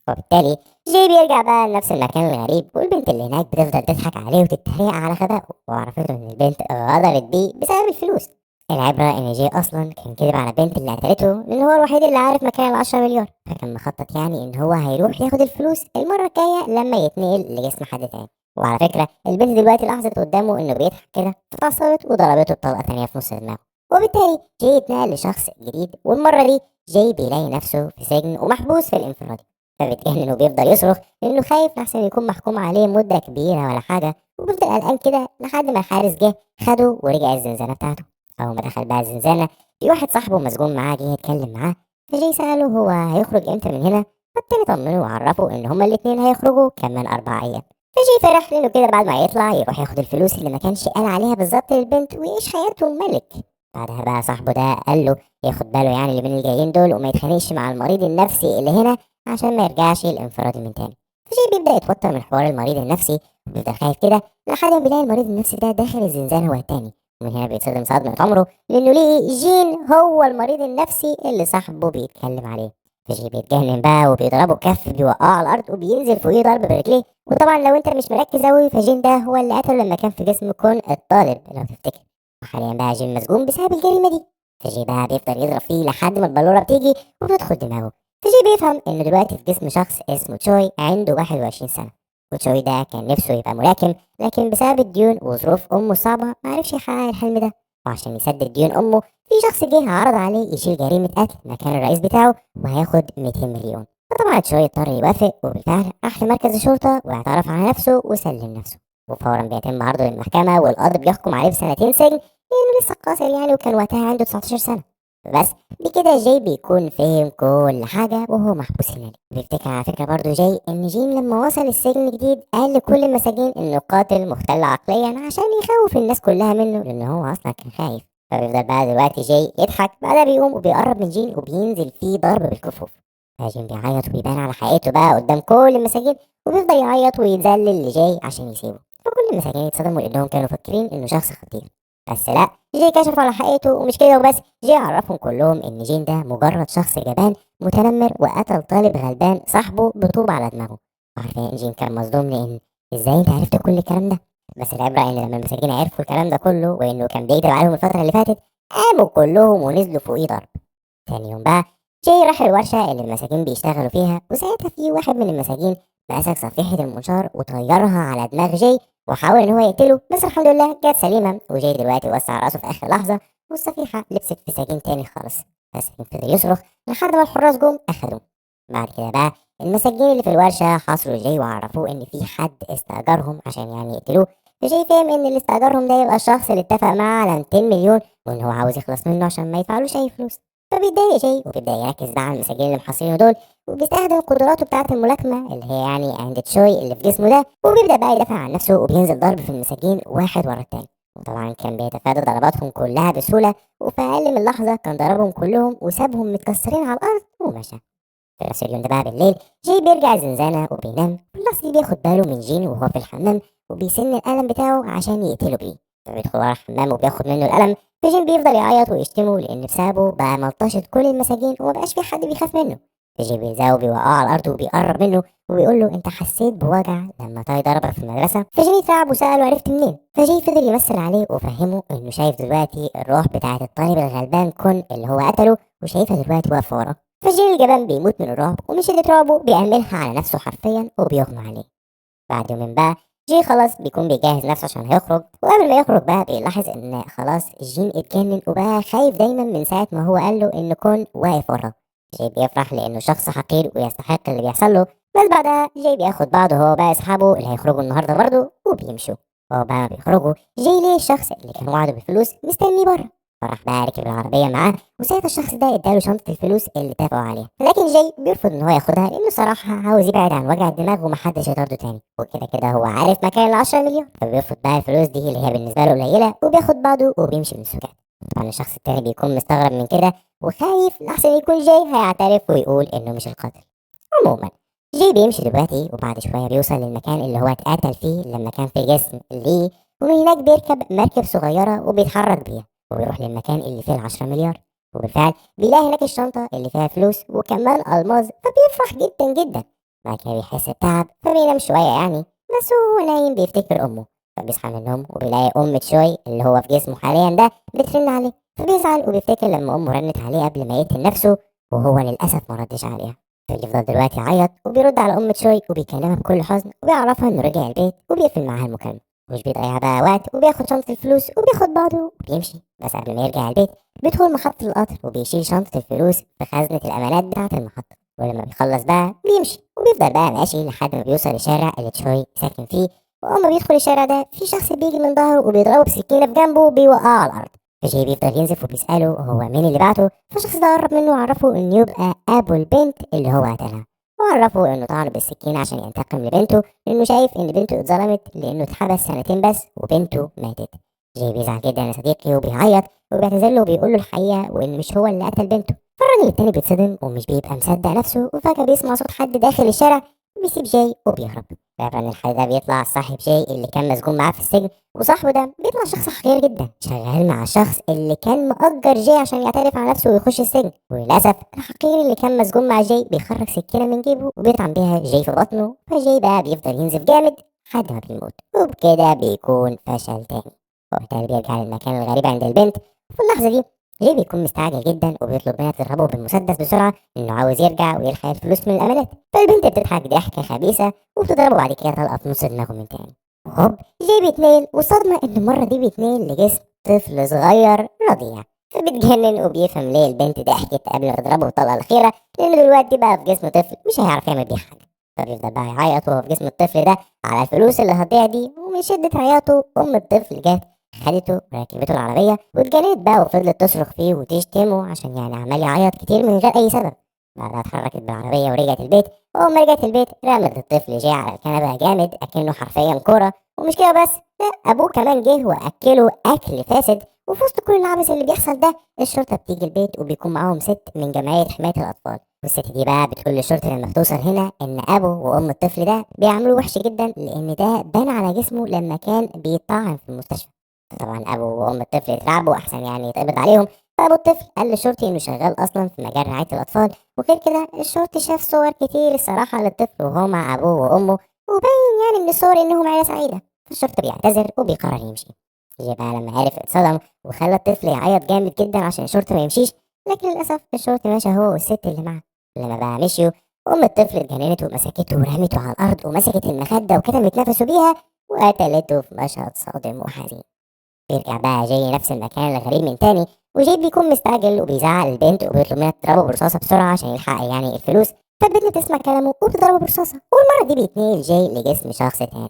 وبالتالي جاي بيرجع بقى لنفس المكان الغريب، والبنت اللي هناك بتفضل تضحك عليه وتتريق على غبائه، وعرفته ان البنت غدرت بيه بسبب الفلوس. العبرة ان جاي اصلا كان كذب على البنت اللي قتلته لان هو الوحيد اللي عارف مكان ال10 مليار، فكان مخطط يعني ان هو هيروح ياخد الفلوس المرة الجاية لما يتنقل لجسم حد تاني. وعلى فكرة البنت دلوقتي لاحظت قدامه انه بيضحك كده، فتعصبت وضربته بطلقة تانية في نص دماغه. وبالتالي جاي اتنقل لشخص جديد، والمرة دي جاي بيلاقي نفسه في سجن ومحبوس في الانفرادي. فبيتجنن وبيفضل يصرخ لانه خايف لحسن يكون محكوم عليه مدة كبيرة ولا حاجة، وبيفضل قلقان كده لحد ما الحارس جه خده ورجع الزنزانة بتاعته. أول ما دخل بقى الزنزانة في واحد صاحبه مسجون معاه جه يتكلم معاه، فجاي سأله هو هيخرج امتى من هنا، فالتاني طمنه وعرفه ان هما الاتنين هيخرجوا كمان 4 أيام. فجاي فرح لانه كده بعد ما يطلع يروح ياخد الفلوس اللي ما كانش قال عليها بالظبط للبنت ويعيش حياته ملك. بعدها بقى صاحبه ده قال له ياخد باله يعني اللي من الجايين دول وما يتخانقش مع المريض النفسي اللي هنا عشان ما يرجعش الانفرادي من تاني. فجاي بيبدأ يتوتر من حوار المريض النفسي وبيفضل خايف كده لحد ما بيلاقي المريض النفسي ده داخل الزنزانة هو التاني. ومن هنا بيتصدم صدمة عمره لأنه لقي جين هو المريض النفسي اللي صاحبه بيتكلم عليه. فجي بيتجنن بقى وبيضربه كف بيوقعه على الأرض وبينزل فوقيه ضرب برجليه. وطبعا لو أنت مش مركز أوي فجين ده هو اللي قتله لما كان في جسم كون الطالب لو تفتكر. وحاليا بقى جين مسجون بسبب الجريمة دي. فجي بقى بيفضل يضرب فيه لحد ما البلورة بتيجي وبتدخل دماغه. فجي بيفهم إنه دلوقتي في جسم شخص اسمه تشوي عنده 21 سنة. وتشوي ده كان نفسه يبقى ملاكم، لكن بسبب الديون وظروف امه الصعبة معرفش يحقق الحلم ده. وعشان يسدد ديون امه في شخص جه عرض عليه يشيل جريمة قتل مكان الرئيس بتاعه وهياخد 200 مليون. فطبعا تشوي اضطر يوافق، وبالفعل راح لمركز الشرطة واعترف على نفسه وسلم نفسه. وفورا بيتم عرضه للمحكمة والقاضي بيحكم عليه ب2 سنين سجن لانه لسه قاصر يعني، وكان وقتها عنده 19 سنة. بس بكده جاي بيكون فهم كل حاجة وهو محبوس هناك. بيفتكر على فكرة برضه جاي إن جين لما وصل السجن الجديد قال لكل المساجين إنه قاتل مختل عقليا عشان يخوف الناس كلها منه لأن هو أصلا كان خايف. فبيفضل بقى دلوقتي جاي يضحك، بعدها بيقوم وبيقرب من جين وبينزل فيه ضرب بالكفوف. فجين بيعيط وبيبان على حقيقته بقى قدام كل المساجين، وبيفضل يعيط ويتذلل لجاي عشان يسيبه. فكل المساجين اتصدموا لأنهم كانوا فاكرين إنه شخص خطير، بس لا، جاي كشف على حقيقته. ومش كده وبس، جاي عرفهم كلهم ان جين ده مجرد شخص جبان متنمر وقتل طالب غلبان صاحبه بطوب على دماغه. وعارفين جين كان مصدوم لان ازاي انت عرفت كل الكلام ده؟ بس العبرة ان لما المساجين عرفوا الكلام ده كله وانه كان بيكذب عليهم الفترة اللي فاتت قاموا كلهم ونزلوا فوقيه ضرب. تاني يوم بقى جاي راح الورشة اللي المساجين بيشتغلوا فيها، وساعتها في واحد من المساجين مسك صفيحه المنشار وطيرها على دماغ جاي وحاول ان هو يقتله، بس الحمد لله جت سليمة. وجاي دلوقتي وسع راسه في اخر لحظة والصفيحه لبست في سجين تاني خالص، بس فضل يصرخ لحد ما الحراس جم اخدوه. بعد كده بقى المساجين اللي في الورشة حاصروا جاي وعرفوه ان في حد استاجرهم عشان يعني يقتلوه. فجاي فهم ان اللي استاجرهم ده يبقى الشخص اللي اتفق معاه على 200 مليون وان هو عاوز يخلص منه عشان ما يدفعلوش اي فلوس. فبيتضايق جاي وبيبدا يركز بقى على المساجين اللي محاصرينه دول، وبيستخدم قدراته بتاعه الملاكمة اللي هي يعني عند تشوي اللي في جسمه ده، وبيبدا بقى يدافع عن نفسه وبينزل ضرب في المساجين واحد ورا التاني. وطبعا كان بيتفادى ضرباتهم كلها بسهولة، وفي اقل من لحظة كان ضربهم كلهم وسابهم متكسرين على الارض ومشى. في نفس اليوم ده بقى بالليل جاي بيرجع الزنزانة وبينام. في اللحظة دي بياخد باله من جين وهو في الحمام وبيسن القلم بتاعه عشان يقتله بيه. فبيدخل ورا الحمام وبياخد منه القلم، فجين بيفضل يعيط ويشتمه لان بسببه بقى ملطشة كل المساجين ومبقاش في حد بيخاف منه. فجي بيلزقه وبيوقعه على الارض وبيقرب منه وبيقول له انت حسيت بوجع لما تاي ضربك في المدرسة؟ فجين اترعب وساله عرفت منين؟ فجي فضل يمثل عليه وفهمه انه شايف دلوقتي الروح بتاعه الطالب الغلبان كون اللي هو قتله وشايفها دلوقتي واقفة وراه. فجين الجبان بيموت من الرعب ومن شده رعبه بيعملها على نفسه حرفيا وبيغمى عليه. بعد يومين بقى جي خلاص بيكون بيجهز نفسه عشان هيخرج، وقبل ما يخرج بقى بيلاحظ ان خلاص جين اتجنن وبقى خايف دايما من ساعة ما هو قال له ان كون واقف وراه. جاي بيفرح لانه شخص حقير ويستحق اللي بيحصل له، بس بعدها جاي بياخد بعضه هو بقى اصحابه اللي هيخرجوا النهارده برضه وبيمشوا. هو بقى بيخرجوا جاي ليه الشخص اللي كان وعده بالفلوس مستنيه بره، فراح بقى ركب العربية معاه، وساعتها الشخص ده اداله شنطه الفلوس اللي اتفقوا عليها، لكن جاي بيرفض ان هو ياخدها لانه صراحة عاوز يبعد عن وجع الدماغ ومحدش يطارده تاني، وكده كده هو عارف مكان ال10 مليون، فبيرفض بقى الفلوس دي اللي هي بالنسبة له قليله وبياخد بعضه وبيمشي من السكات. طبعا الشخص التاني بيكون مستغرب من كده وخايف لحسن يكون جاي هيعترف ويقول انه مش القاتل. عموما جاي بيمشي دلوقتي وبعد شوية بيوصل للمكان اللي هو اتقتل فيه لما كان في جسم ليه، ومن هناك بيركب مركب صغيرة وبيتحرك بيها وبيروح للمكان اللي فيه ال10 مليار، وبالفعل بيلاقي هناك الشنطة اللي فيها فلوس وكمان الماظ، فبيفرح جدا جدا. بعد كده بيحس بتعب فبينام شوية يعني، بس هو نايم بيفتكر امه، فبيصحى من النوم وبيلاقي ام تشوي اللي هو في جسمه حاليا ده بترن عليه، فبيزعل وبيفتكر لما امه رنت عليه قبل ما يقتل نفسه وهو للاسف ما ردش عليها. فبيفضل دلوقتي يعيط وبيرد على ام تشوي وبيكلمها بكل حزن وبيعرفها انه رجع البيت وبيقفل معاها المكالمة، ومش بيضيع بقى وقت وبياخد شنطه الفلوس وبياخد بعضه وبيمشي. بس قبل ما يرجع البيت بيدخل محطة القطر وبيشيل شنطه الفلوس في خزنه الامانات بتاعه المحطة، ولما بيخلص بقى بيمشي وبيفضل بقى ماشي لحد ما بيوصل للشارع اللي تشوي ساكن فيه. واول ما بيدخل الشارع ده في شخص بيجي من ظهره وبيضربه بسكينة في جنبه وبيوقعه على الارض. فجاي بيفضل ينزف وبيساله هو مين اللي بعته، فالشخص ده قرب منه وعرفه انه يبقى ابو البنت اللي هو قتلها، وعرفه انه طعن بالسكينة عشان ينتقم لبنته لانه شايف ان بنته اتظلمت لانه اتحبس سنتين بس وبنته ماتت. جاي بيزعل جدا يا صديقي وبيعيط وبيعتذر له وبيقول له الحقيقة وان مش هو اللي قتل بنته. فالراجل التاني بيتصدم ومش بيبقى مصدق نفسه، وفجاة بيسمع صوت حد داخل الشارع، بيسيب جاي وبيهرب. بيعرف ان الحد ده بيطلع صاحب جاي اللي كان مسجون معاه في السجن، وصاحبه ده بيطلع شخص حقير جدا شغال مع الشخص اللي كان مأجر جاي عشان يعترف على نفسه ويخش السجن. وللاسف الحقير اللي كان مسجون مع جاي بيخرج سكينة من جيبه وبيطعن بيها جاي في بطنه، فجاي بقى بيفضل ينزف جامد لحد ما بيموت، وبكده بيكون فشل تاني. وبالتالي بيرجع للمكان الغريب عند البنت. وفي اللحظة دي جاي بيكون مستعجل جدا وبيطلب منها تضربه بالمسدس بسرعة انه عاوز يرجع ويلحق الفلوس من الامانات. فالبنت بتضحك ضحكه خبيثة وبتضربه بعد كده طلقه في نص دماغه من تاني. هوب جاي بيتنقل، والصدمه ان المرة دي بيتنقل لجسم طفل صغير رضيع، فبيتجنن وبيفهم ليه البنت ضحكت قبل ما تضربه الطلقة الاخيرة، لانه دلوقتي بقى في جسم طفل مش هيعرف يعمل بيه حاجة. فبيفضل بقى يعيط وهو في جسم الطفل ده على الفلوس اللي هتضيع دي، ومن شده عياطه ام الطفل جت خدته وركبته العربية واتجننت بقى وفضلت تصرخ فيه وتشتمه عشان يعني عمال يعيط كتير من غير أي سبب. بعدها اتحركت بالعربية ورجعت البيت، وأول ما رجعت البيت رمت الطفل جاي على الكنبة جامد أكنه حرفيا كورة. ومش كده بس، لا أبوه كمان جه وأكله أكل فاسد. وفي وسط كل العبث اللي بيحصل ده الشرطة بتيجي البيت وبيكون معاهم ست من جمعية حماية الأطفال، والست دي بقى بتقول للشرطة لما بتوصل هنا إن أبو وأم الطفل ده بيعملوه وحش جدا لأن ده بان على جسمه لما كان بيطعن في المستشفى. طبعا ابو وام الطفل اترعبوا احسن يعني يتقبض عليهم. فابو الطفل قال للشرطي انه شغال اصلا في مجال رعاية الاطفال، وغير كده الشرطي شاف صور كتير الصراحة للطفل وهو مع ابوه وامه، وبين يعني من الصور انهم عيله سعيدة. فالشرطي بيعتذر وبيقرر يمشي. جه بقى لما عرف اتصدم وخلى الطفل يعيط جامد جدا عشان الشرطي ما يمشيش، لكن للاسف الشرطي مشى هو والست اللي معاه. لما بقى مشيوا ام الطفل اتجننت ومسكته ورمته على الارض ومسكت المخدة وكتمت نفسه بيها وقتلته في مشهد صادم وحزين. بيرجع بقى جاي نفس المكان الغريب من تاني، وجاي بيكون مستعجل وبيزعق للبنت وبيطلب منها تضربه برصاصه بسرعة عشان يلحق يعني الفلوس. فالبنت بتسمع كلامه وبتضربه برصاصه، والمرة دي بيتنقل جاي لجسم شخص تاني.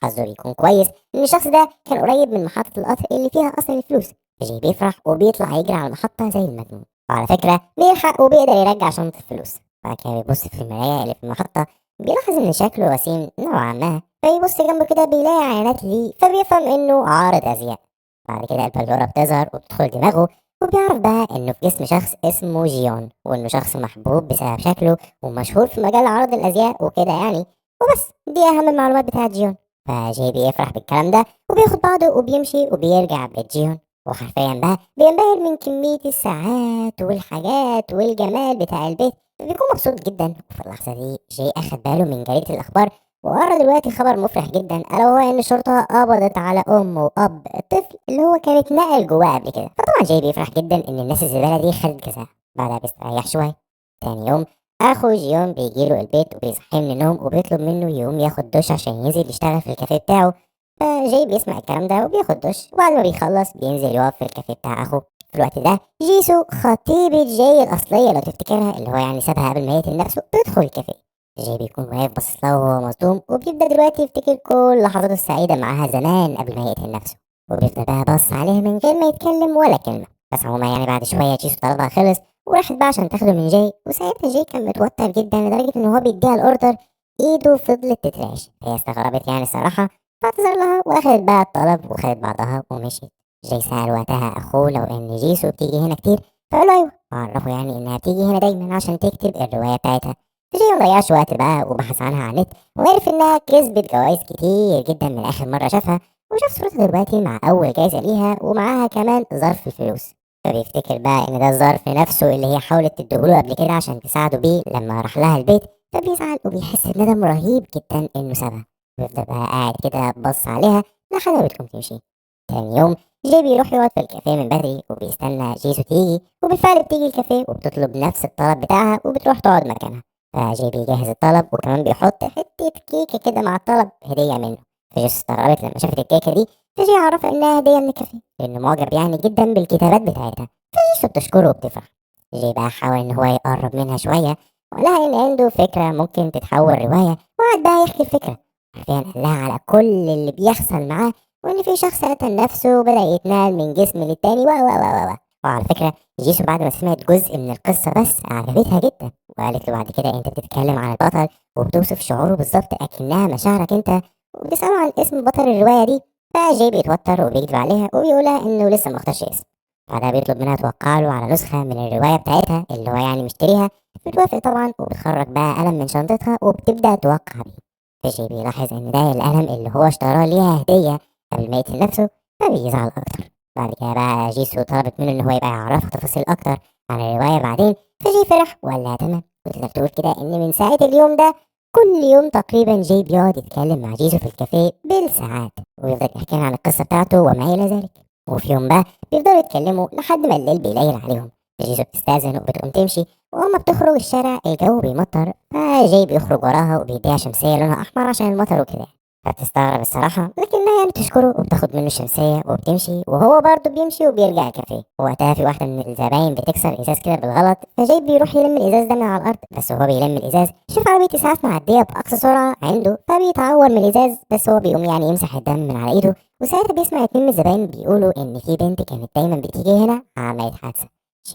حظه بيكون كويس ان الشخص ده كان قريب من محطة القطر اللي فيها اصلا الفلوس. فجاي بيفرح وبيطلع يجري على المحطة زي المجنون. وعلى فكرة بيلحق وبيقدر يرجع شنطه الفلوس. بعد كده بيبص في المراية اللي في المحطة، بيلاحظ ان شكله وسيم نوعا ما، فيبص جنبه كده بيلاقي عينات ليه، فبيفهم انه عارض ازياء. بعد كده البلورة بتظهر وبتدخل دماغه، وبيعرف بقى انه في جسم شخص اسمه جيون، وانه شخص محبوب بسبب شكله ومشهور في مجال عرض الازياء وكده يعني. وبس دي اهم المعلومات بتاعت جيون. فجاي بيفرح بالكلام ده وبياخد بعضه وبيمشي وبيرجع بيت جيون، وحرفيا بقى بينبهر من كمية الساعات والحاجات والجمال بتاع البيت، بيكون مبسوط جدا. وفي اللحظة دي جاي اخد باله من جريدة الاخبار، وقرا دلوقتي خبر مفرح جدا، الا وهو ان الشرطة قبضت على ام واب الطفل اللي هو كان اتنقل جواه قبل كده. فطبعا جاي بيفرح جدا ان الناس الزبالة دي خدت جزاها. بعدها بيستريح شوية. تاني يوم اخو جيون بيجيله البيت وبيصحيه من النوم وبيطلب منه يقوم ياخد دش عشان ينزل يشتغل في الكافيه بتاعه. فجاي بيسمع الكلام ده وبياخد دش، وبعد ما بيخلص بينزل يقف في الكافيه بتاع اخوه. في الوقت ده جيسو خطيبة جاي الاصلية لو تفتكرها، اللي هو يعني سابها قبل ما يقتل نفسه، بتدخل الكافيه. جاي بيكون واقف باصص لها وهو مصدوم، وبيبدا دلوقتي يفتكر كل لحظاته السعيدة معاها زمان قبل ما يقتل نفسه، وبيفضل بقى باص عليها من غير ما يتكلم ولا كلمة. بس عموما يعني بعد شوية جيسو طلبها خلص وراحت بقى عشان تاخده من جاي، وساعتها جاي كان متوتر جدا لدرجة ان هو بيديها ال order ايده فضلت تترعش. هي استغربت يعني الصراحة، فاعتذر لها واخدت بقى الطلب وخدت بعضها ومشيت. جاي سأل وقتها اخوه لو ان جيسو بتيجي هنا كتير، فقال له ايوه، وعرفه يعني انها بتيجي هنا دايما عشان تكتب الرواية بتاعتها. فجاي مضيعش وقت بقى وبحث عنها على النت، وعرف انها كسبت جوائز كتير جدا من اخر مرة شافها، وشاف صورتها دلوقتي مع اول جايزة ليها ومعاها كمان ظرف الفلوس. فبيفتكر بقى ان ده الظرف نفسه اللي هي حاولت تديهوله قبل كده عشان تساعده بيه لما راح لها البيت، فبيزعل وبيحس بندم رهيب جدا انه سابها. بيفضل بقى قاعد كده بص عليها لحد ما بتقوم تمشي. تاني يوم جاي بيروح يقعد في الكافيه من بدري وبيستنى جيسو تيجي، وبالفعل بتيجي الكافيه وبتطلب نفس الطلب بتاعها وبتروح تقعد مكانها. فجاي بيجهز الطلب وكمان بيحط حتة كيكة كده مع الطلب هدية منه. فجيسو استغربت لما شافت الكيكة دي، فجاي عرفها انها هدية من الكافيه لانه معجب يعني جدا بالكتابات بتاعتها. فجيسو بتشكره وبتفرح. جاي بقى حاول ان هو يقرب منها شوية وقالها ان عنده فكرة ممكن تتحول رواية، وقعد بقى يحكي الفكرة. حرفيا قال لها على كل اللي بيحصل معاه، وان في شخص قتل نفسه وبدأ يتنقل من جسم للتاني و و و و. وعلى فكرة جيسو بعد ما سمعت جزء من القصة بس عجبتها جدا، وقالت له بعد كده انت بتتكلم عن البطل وبتوصف شعوره بالظبط اكنها مشاعرك انت، وبتسأله عن اسم بطل الرواية دي. فجاي بيتوتر وبيكذب عليها وبيقولها انه لسه ما اختارش اسم. بعدها بيطلب منها توقع له على نسخة من الرواية بتاعتها اللي هو يعني مشتريها، بتوافق طبعا وبتخرج بقى قلم من شنطتها وبتبدأ توقع بيه. فجاي بيلاحظ ان ده القلم اللي هو اشتراه ليها هدية قبل ما يقتل نفسه، فبيزعل اكتر. بعد كده بقى جيسو طلبت منه ان هو يبقى يعرفها تفاصيل اكتر عن الرواية بعدين، فجي فرح وقال لها تمام. وتقدر تقول كده ان من ساعة اليوم ده كل يوم تقريبا جاي بيقعد يتكلم مع جيسو في الكافيه بالساعات، ويفضل يحكي لها عن القصة بتاعته وما الى ذلك. وفي يوم بقى بيفضلوا يتكلموا لحد ما الليل بيليل عليهم. جيسو بتستأذن وبتقوم تمشي، وهما بتخرج الشارع الجو بيمطر، فجاي بيخرج وراها وبيديها شمسية لونها أحمر عشان المطر وكده. فبتستغرب الصراحة لكنها يعني بتشكره وبتاخد منه الشمسية وبتمشي، وهو برضه بيمشي وبيرجع الكافيه. وقتها في واحدة من الزباين بتكسر إزاز كده بالغلط، فجاي بيروح يلم الإزاز ده من على الأرض. بس وهو بيلم الإزاز شاف عربية إسعاف معدية بأقصى سرعة عنده، فبيتعور من الإزاز، بس هو بيقوم يعني يمسح الدم من على إيده. وساعتها بيسمع اتنين من الزباين بيقولوا إن في بنت كانت دايما بتيجي هنا عملت حادثة.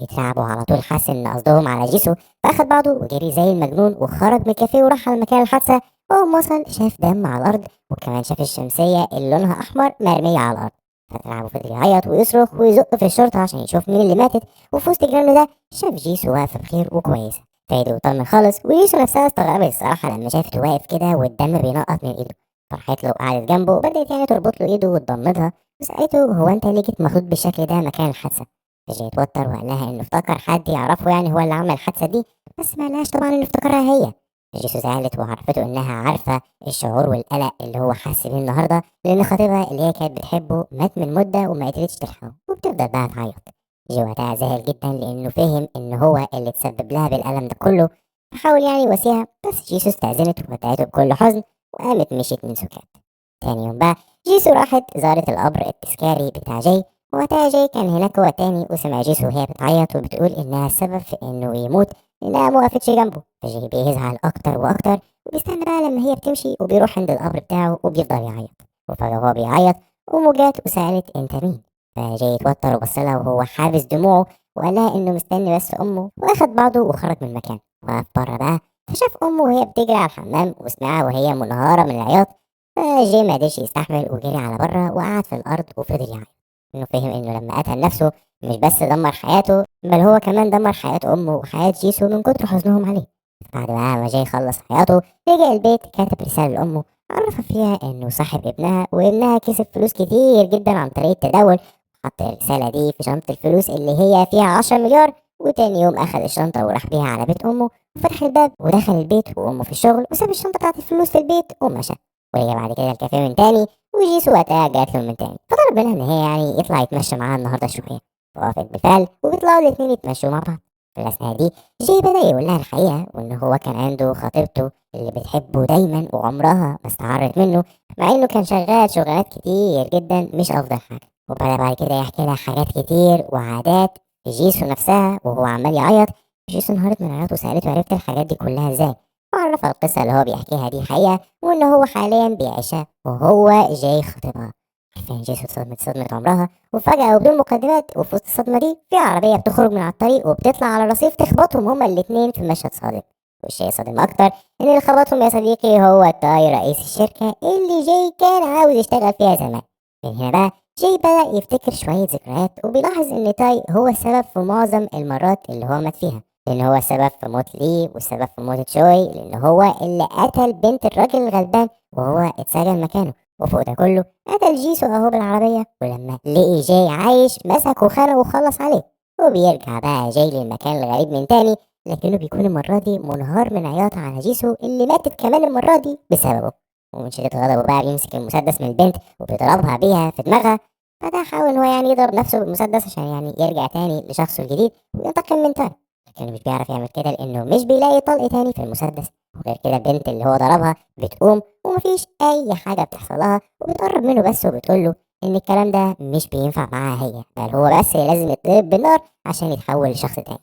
اترعب وعلى طول حس ان قصدهم على جيسو، فاخد بعضه وجري زي المجنون وخرج من الكافيه وراح على مكان الحادثة. وهو وصل شاف دم على الارض، وكمان شاف الشمسية اللي لونها احمر مرمية على الارض. فترعب وفضل يعيط ويصرخ ويزق في الشرطة عشان يشوف مين اللي ماتت. وفي وسط جنانه ده شاف جيسو واقفة بخير وكويسة، فايده وطمن خالص. وجيسو نفسها استغربت الصراحة لما شافته واقف كده والدم بينقط من ايده. فرحت له وقعدت جنبه وبدات يعني تربط له ايده وتضمدها، وسالته هو انت ليه جيت مخضوض بالشكل ده مكان الحادثة؟ فجاي اتوتر وقال لها انه افتكر حد يعرفه يعني هو اللي عمل الحادثة دي، بس ما قالهاش طبعا انه افتكرها هي. جيسو زعلت وعرفته انها عارفه الشعور والقلق اللي هو حس بيه النهارده، لان خطيبها اللي هي كانت بتحبه مات من مده وما قدرتش تلحقه، وبتفضل بقى تعيط. جي وقتها زعل جدا لانه فهم ان هو اللي تسبب لها بالالم ده كله، فحاول يعني يواسيها، بس جيسو استأذنت وودعته بكل حزن وقامت مشيت من سكات. تاني يوم بقى جيسو راحت زارت القبر التذكاري بتاع جاي، وقتها جاي كان هناك هو تاني، وسمع جيسو وهي بتعيط وبتقول انها السبب في انه يموت لانها موقفتش جنبه. فجاي بيزعل اكتر واكتر وبيستنى بقى لما هي بتمشي وبيروح عند القبر بتاعه وبيفضل يعيط. وفجأة وهو بيعيط امه جات وسألت انت مين؟ فجاي اتوتر وبصلها وهو حابس دموعه وقال لها انه مستني بس امه، واخد بعضه وخرج من المكان. وقف بره بقى فشاف امه وهي بتجري على الحمام وسمعها وهي منهاره من العياط. فجي ما قدرش يستحمل وجري على بره وقعد في الارض وفضل يعيط، انه فهم انه لما قتل نفسه مش بس دمر حياته، بل هو كمان دمر حياة امه وحياة جيسو من كتر حزنهم عليه. بعد بقى ما جاي خلص حياته رجع البيت، كتب رسالة لأمه عرفها فيها إنه صاحب ابنها، وابنها كسب فلوس كتير جدا عن طريق التداول. حط الرسالة دي في شنطة الفلوس اللي هي فيها 10 مليار، وتاني يوم أخد الشنطة وراح بيها على بيت أمه وفتح الباب ودخل البيت وأمه في الشغل، وساب الشنطة بتاعت الفلوس في البيت ومشى. ورجع بعد كده الكافيه من تاني، وجيسو وقتها جات له من تاني، فطلب منها إن هي يعني يطلع يتمشى معاها النهاردة شوية، ووافقت بالفعل وبيطلعوا الاتنين يتمشوا مع بعض. في الأثناء دي جاي بدأ يقول لها الحقيقة، وإن هو كان عنده خطيبته اللي بتحبه دايما وعمرها ما استعرت منه، مع إنه كان شغال شغلانات كتير جدا مش أفضل حاجة. وبدأ بعد كده يحكي لها حاجات كتير وعادات جيسو نفسها وهو عمال يعيط. جيسو انهارت من عياطه وسألته عرفت الحاجات دي كلها ازاي، وعرفها القصة اللي هو بيحكيها دي حقيقة، وإن هو حاليا بيعيشها وهو جاي خطيبها. حرفيا جيسو اتصدمت صدمة عمرها، وفجأة وبدون مقدمات وفي وسط الصدمة دي في عربية بتخرج من على الطريق وبتطلع على الرصيف تخبطهم هما الاتنين في مشهد صادم. والشيء صادم أكتر إن اللي خبطهم يا صديقي هو تاي رئيس الشركة اللي جاي كان عاوز يشتغل فيها زمان. من هنا بقى جاي بدأ يفتكر شوية ذكريات، وبيلاحظ إن تاي هو السبب في معظم المرات اللي هو مات فيها، لأن هو السبب في موت لي والسبب في موت تشوي، لأن هو اللي قتل بنت الراجل الغلبان وهو اتسجن مكانه. وفوق ده كله قتل جيسو اهو بالعربية، ولما لقي جاي عايش مسكه وخانقه وخلص عليه. وبيرجع بقى جاي للمكان الغريب من تاني، لكنه بيكون المرة دي منهار من عياط على جيسو اللي ماتت كمان المرة دي بسببه. ومن شدة غضبه بقى بيمسك المسدس من البنت وبيضربها بيها في دماغها. فده حاول ان هو يعني يضرب نفسه بالمسدس عشان يعني يرجع تاني لشخصه الجديد وينتقم من تاني، لكنه مش بيعرف يعمل كده لانه مش بيلاقي طلق تاني في المسدس. وغير كده البنت اللي هو ضربها بتقوم ومفيش اي حاجة بتحصل لها، وبتقرب منه بس وبتقول له ان الكلام ده مش بينفع معاها هي، بل هو بس لازم يتضرب بالنار عشان يتحول لشخص تاني.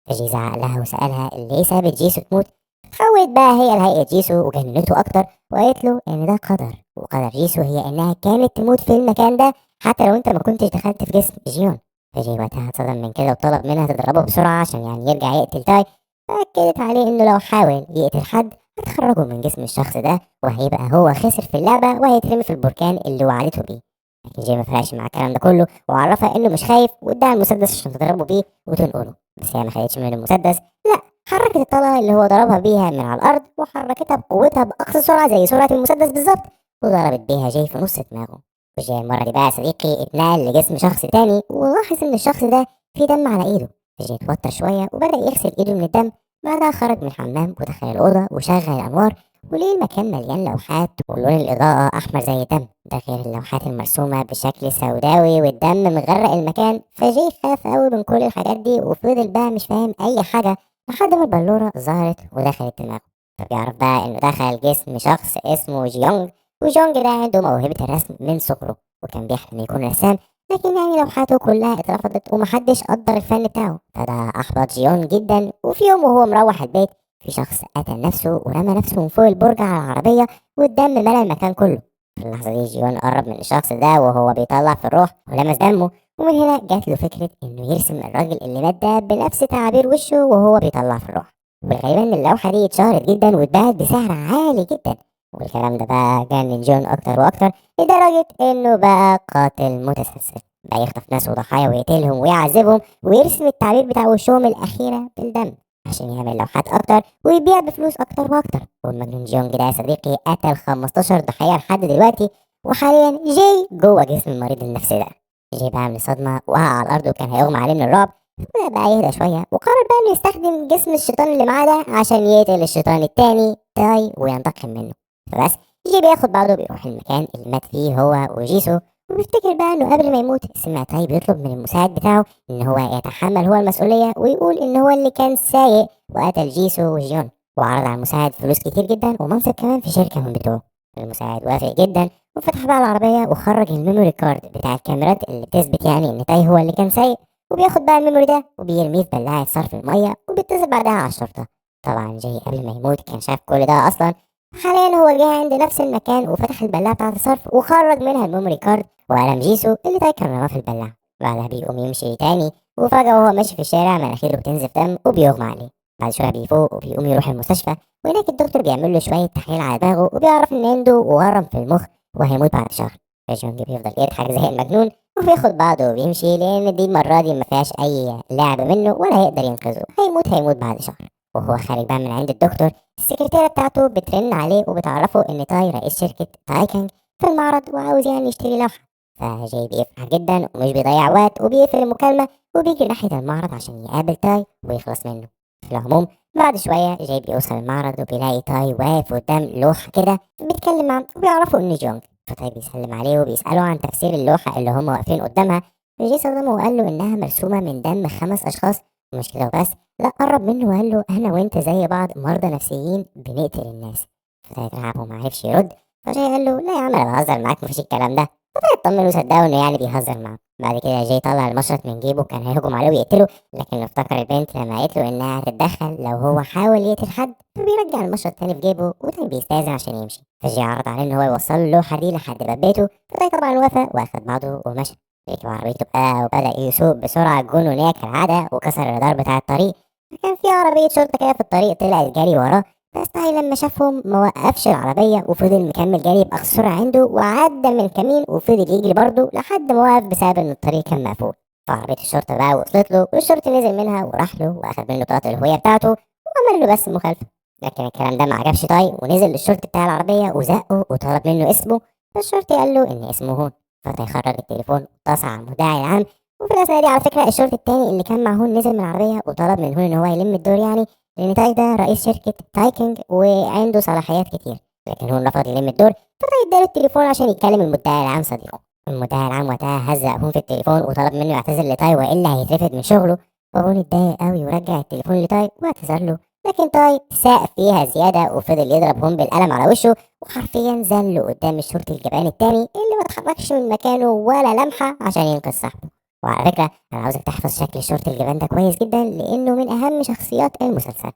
فجي زعق لها وسالها ليه سابت جيسو تموت. تحولت بقى هي لهيئة جيسو وجننته اكتر، وقالت له ان ده قدر، وقدر جيسو هي انها كانت تموت في المكان ده حتى لو انت ما كنتش دخلت في جسم جيون. فجي وقتها اتصدم من كده وطلب منها تضربه بسرعة عشان يعني يرجع يقتل تاي. فأكدت عليه انه لو حاول يقتل حد هتخرجه من جسم الشخص ده، وهيبقى هو خسر في اللعبة وهيترمي في البركان اللي وعدته بيه. لكن جاي ما فرقش مع الكلام ده كله، وعرفها انه مش خايف واداها المسدس عشان تضربه بيه وتنقله. بس هي ما خدتش منه المسدس، لا حركت الطلقة اللي هو ضربها بيها من على الارض وحركتها بقوتها باقصى سرعة زي سرعة المسدس بالظبط، وضربت بيها جاي في نص دماغه. وجاي المرة دي بقى يا صديقي اتنقل لجسم شخص تاني، ولاحظ ان الشخص ده فيه دم على ايده. فجاي اتوتر شوية وبدا يغسل ايده من الدم. بعدها خرج من الحمام ودخل الأوضة وشغل الأنوار، وليه المكان مليان لوحات ولون الإضاءة أحمر زي الدم، ده غير اللوحات المرسومة بشكل سوداوي والدم مغرق المكان. فجي خاف أوي من كل الحاجات دي وفضل بقى مش فاهم أي حاجة لحد ما البلورة ظهرت ودخلت دماغه. فبيعرف بقى إنه دخل جسم شخص اسمه جيونج، وجيونج ده عنده موهبة الرسم من صغره وكان بيحلم يكون رسام، لكن يعني لوحاته كلها اترفضت ومحدش قدر الفن بتاعه، فده احبط جيون جدا. وفي يوم وهو مروح البيت في شخص قتل نفسه ورمى نفسه من فوق البرج على العربية والدم ملأ المكان كله. في اللحظة دي جيون قرب من الشخص ده وهو بيطلع في الروح ولمس دمه، ومن هنا جات له فكرة انه يرسم الراجل اللي مات ده بنفس تعابير وشه وهو بيطلع في الروح. والغريب ان اللوحة دي اتشهرت جدا واتباعت بسعر عالي جدا، والكلام ده بقى جنن جون اكتر واكتر لدرجة انه بقى قاتل متسلسل، بقى يخطف ناس وضحايا ويقتلهم ويعذبهم ويرسم التعبير بتاع وشهم الاخيرة بالدم عشان يعمل لوحات اكتر ويبيع بفلوس اكتر واكتر. والمجنون جونج ده يا صديقي قتل 15 ضحية لحد دلوقتي، وحاليا جاي جوه جسم المريض النفسي ده. جاي بقى من الصدمة وقع على الارض وكان هيغمى عليه من الرعب. بدأ بقى يهدى شوية وقرر بقى انه يستخدم جسم الشيطان اللي معاه ده عشان يقتل الشيطان التاني تاي وينتقم منه. فبس جي بياخد بعضه بيروح المكان اللي مات فيه هو وجيسو، وبيفتكر بقى انه قبل ما يموت سمع تاي بيطلب من المساعد بتاعه ان هو يتحمل هو المسؤولية ويقول ان هو اللي كان سايق وقتل جيسو وجيون، وعرض على المساعد فلوس كتير جدا ومنصب كمان في شركة من بتوعه. المساعد وافق جدا وفتح بقى العربية وخرج ال memory card بتاع الكاميرات اللي بتثبت يعني ان تاي هو اللي كان سايق، وبياخد بقى ال memory ده وبيرميه في بلاعة صرف المية وبيتصل بعدها على الشرطة. طبعا جاي قبل ما يموت كان شاف كل ده اصلا. حاليا هو جه عند نفس المكان وفتح البلاعة بتاعة الصرف وخرج منها ال memory card وقلم جيسو اللي تاي كان رماه في البلاعة. بعدها بيقوم يمشي تاني، وفجأة وهو ماشي في الشارع مناخيره بتنزف دم وبيغمى عليه. بعد شوية بيفوق وبيقوم يروح المستشفى، وهناك الدكتور بيعمل له شوية تحاليل على دماغه وبيعرف إن عنده ورم في المخ وهيموت بعد شهر. فجونج بيفضل يضحك زي المجنون وبياخد بعضه وبيمشي، لأن دي المرة دي ما فيهاش أي لعب منه ولا هيقدر ينقذه، هيموت بعد شهر. وهو خارج بقى من عند الدكتور، السكرتيرة بتاعته بترن عليه وبتعرفه إن تاي رئيس شركة تايكانج في المعرض وعاوز يعني يشتري لوحة. فجاي بيفرح جدا ومش بيضيع وقت وبيقفل المكالمة وبيجي ناحية المعرض عشان يقابل تاي ويخلص منه. في العموم بعد شوية جاي بيوصل المعرض وبيلاقي تاي واقف قدام لوحة كده بيتكلم معاه وبيعرفوا إنه جونج. فتاي بيسلم عليه وبيسأله عن تفسير اللوحة اللي هما واقفين قدامها. فجاي صدمة وقال له إنها مرسومة من دم 5 أشخاص، مش كده وبس، لا قرب منه وقال له أنا وأنت زي بعض مرضى نفسيين بنقتل الناس. فتاي اترعب ومعرفش يرد، فجاي قال له لا يا عم أنا بهزر معاك مفيش الكلام ده. فتاي اطمن وصدقه إنه يعني بيهزر معاه. بعد كده جاي طلع المشرط من جيبه كان هيهجم عليه ويقتله، لكن افتكر البنت لما قالت له انها هتتدخل لو هو حاول يقتل حد، فبيرجع المشرط تاني في جيبه وتاني بيستأذن عشان يمشي. فجاي عرض عليه ان هو يوصل له اللوحة دي لحد باب بيته، فتاي طبعا وافق واخد بعضه ومشى. ركب عربيته بقى وبدأ يسوق بسرعة جنونية كالعادة وكسر الرادار بتاع الطريق. فكان في عربية شرطة كده في الطريق طلعت جري وراه، بس تاي لما شافهم ما وقفش العربية وفضل مكمل جري بأقصى سرعة عنده وعدى من كمين وفضل يجري برضه لحد ما وقف بسبب إن الطريق كان مقفول. فعربية الشرطة بقى وصلت له والشرطي نزل منها وراح له وأخد منه بطاقة الهوية بتاعته وعمل له بس مخالفة. لكن الكلام ده ما عجبش تاي ونزل للشرطي بتاع العربية وزقه وطلب منه اسمه، فالشرطي قال له إن اسمه هون. فتاي خرج التليفون واتصل على المدعي العام. وفي الأثناء دي على فكرة الشرطي التاني اللي كان مع هون نزل من العربية وطلب من هون إن هو يلم الدور يعني، لأن تاي ده رئيس شركة تايكينج وعنده صلاحيات كتير، لكن هون رفض يلم الدور. فتاي اداله التليفون عشان يكلم المدعي العام صديقه. المدعي العام وقتها هزق هون في التليفون وطلب منه يعتذر لتاي وإلا هيترفد من شغله. وهون اتضايق قوي ورجع التليفون لتاي واعتذر له، لكن تاي ساق فيها زيادة وفضل يضرب هون بالقلم على وشه وحرفيا زلة قدام الشرطي الجبان التاني اللي ما اتحركش من مكانه ولا لمحة عشان ينقذ صاحبه. وعلى فكرة أنا عاوزك تحفظ شكل الشرطي الجبان ده كويس جدا لأنه من أهم شخصيات المسلسل.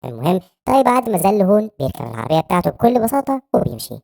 المهم تاي بعد ما زل هون بيركب العربية بتاعته بكل بساطة وبيمشي.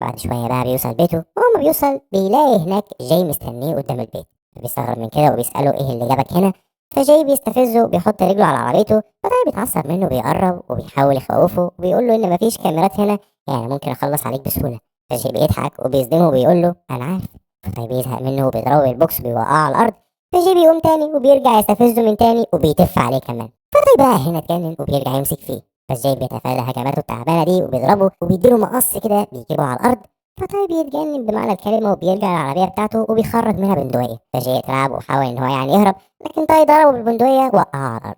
بعد شوية بقى بيوصل بيته، وهو ما بيوصل بيلاقي هناك جاي مستنيه قدام البيت. بيستغرب من كده وبيسأله إيه اللي جابك هنا، فجاي بيستفزه وبيحط رجله على عربيته. فتاي بيتعصب منه بيقرب وبيحاول يخوفه وبيقول له إن مفيش كاميرات هنا يعني ممكن أخلص عليك بسهولة. فجاي بيضحك وبيصدمه وبيقول له أنا عارف. فتاي بيزهق منه وبيضربه بالبوكس وبيوقعه على الأرض. فجاي بيقوم تاني وبيرجع يستفزه من تاني وبيتف عليه كمان. فتاي بقى هنا اتجنن وبيرجع يمسك فيه، بس جاي بيتفادى هجماته التعبانة دي وبيضربه وبيديله مقص كده بيجيبه على الارض. فتاي بيتجنن بمعنى الكلمة وبيرجع للعربية بتاعته وبيخرج منها بندقية. فجاي اترعب وحاول ان هو يعني يهرب، لكن تاي ضربه بالبندقيه وقعه على الارض.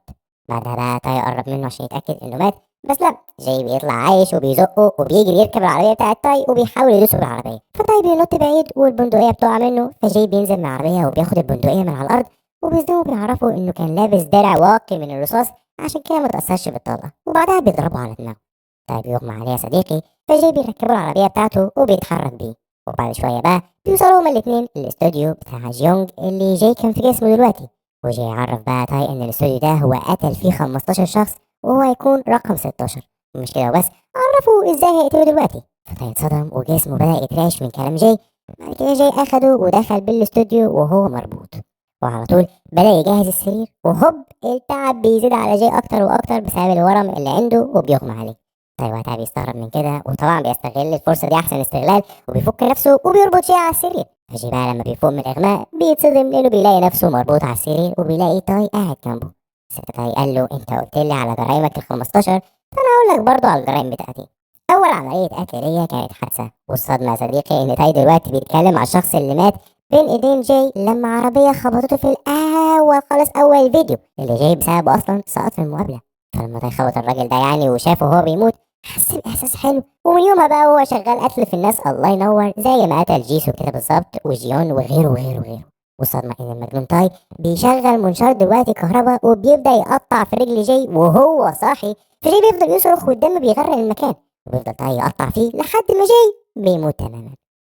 بعدها بقى تاي قرب منه عشان يتاكد انه مات، بس لا، جاي بيطلع عايش وبيزقه وبيجري يركب العربية بتاعت تاي وبيحاول يدوسه بالعربية. فتاي بينط بعيد والبندقيه بتقع منه، فجاي بينزل من العربية وبياخد البندقية من على الارض وبيصدمه وبيعرفه انه كان لابس درع واقي من الرصاص عشان كده ما تأثرش بالطلقه، وبعدها بيضربه على دماغه. تاي بيغمى عليه يا صديقي، فجاي بيركبوا العربية بتاعته وبيتحرك بيه. وبعد شوية بقى بيوصلوا هما الاتنين للاستوديو بتاع جيونج اللي جاي كان في جسمه دلوقتي. وجاي يعرف بقى تاي ان الاستوديو ده هو قتل فيه 15 شخص وهو هيكون رقم 16. مش كده وبس، عرفوا ازاي هيقتلوا دلوقتي. فتاي اتصدم وجسمه بدأ يترعش من كلام جاي. بعد كده جاي اخده ودخل بالاستوديو وهو مربوط، وعلى طول بدأ يجهز السرير، وهوب التعب بيزيد على جاي أكتر وأكتر بسبب الورم اللي عنده وبيغمى عليه. تاي وقتها بيستغرب من كده وطبعا بيستغل الفرصة دي أحسن استغلال وبيفك نفسه وبيربط جاي على السرير. فجاي بقى لما بيفوق من الإغماء بيتصدم لأنه بيلاقي نفسه مربوط على السرير وبيلاقي تاي قاعد جنبه. تاي قال له أنت قلت لي على جرايمك ال 15، فأنا هقول لك برضه على الجرايم بتاعتي. أول عملية قتل ليا كانت حادثة، والصدمة يا صديقي إن تاي دلوقتي بيتكلم على الشخص اللي مات بين ايدين جاي لما عربية خبطته في الأول خالص أول فيديو اللي جاي بسببه أصلا سقط في المقابلة. فلما تاي خبط الراجل ده يعني وشافه وهو بيموت حس بإحساس حلو، ومن يومها بقى هو شغال قتل في الناس الله ينور، زي ما قتل جيسو كده بالظبط وجيون وغيره وغيره وغيره. والصدمة إن المجنون تاي بيشغل منشار دلوقتي كهرباء وبيبدأ يقطع في رجل جاي وهو صاحي. فجاي بيفضل يصرخ والدم بيغرق المكان، وبيفضل تاي يقطع فيه لحد ما جاي بيموت تماما.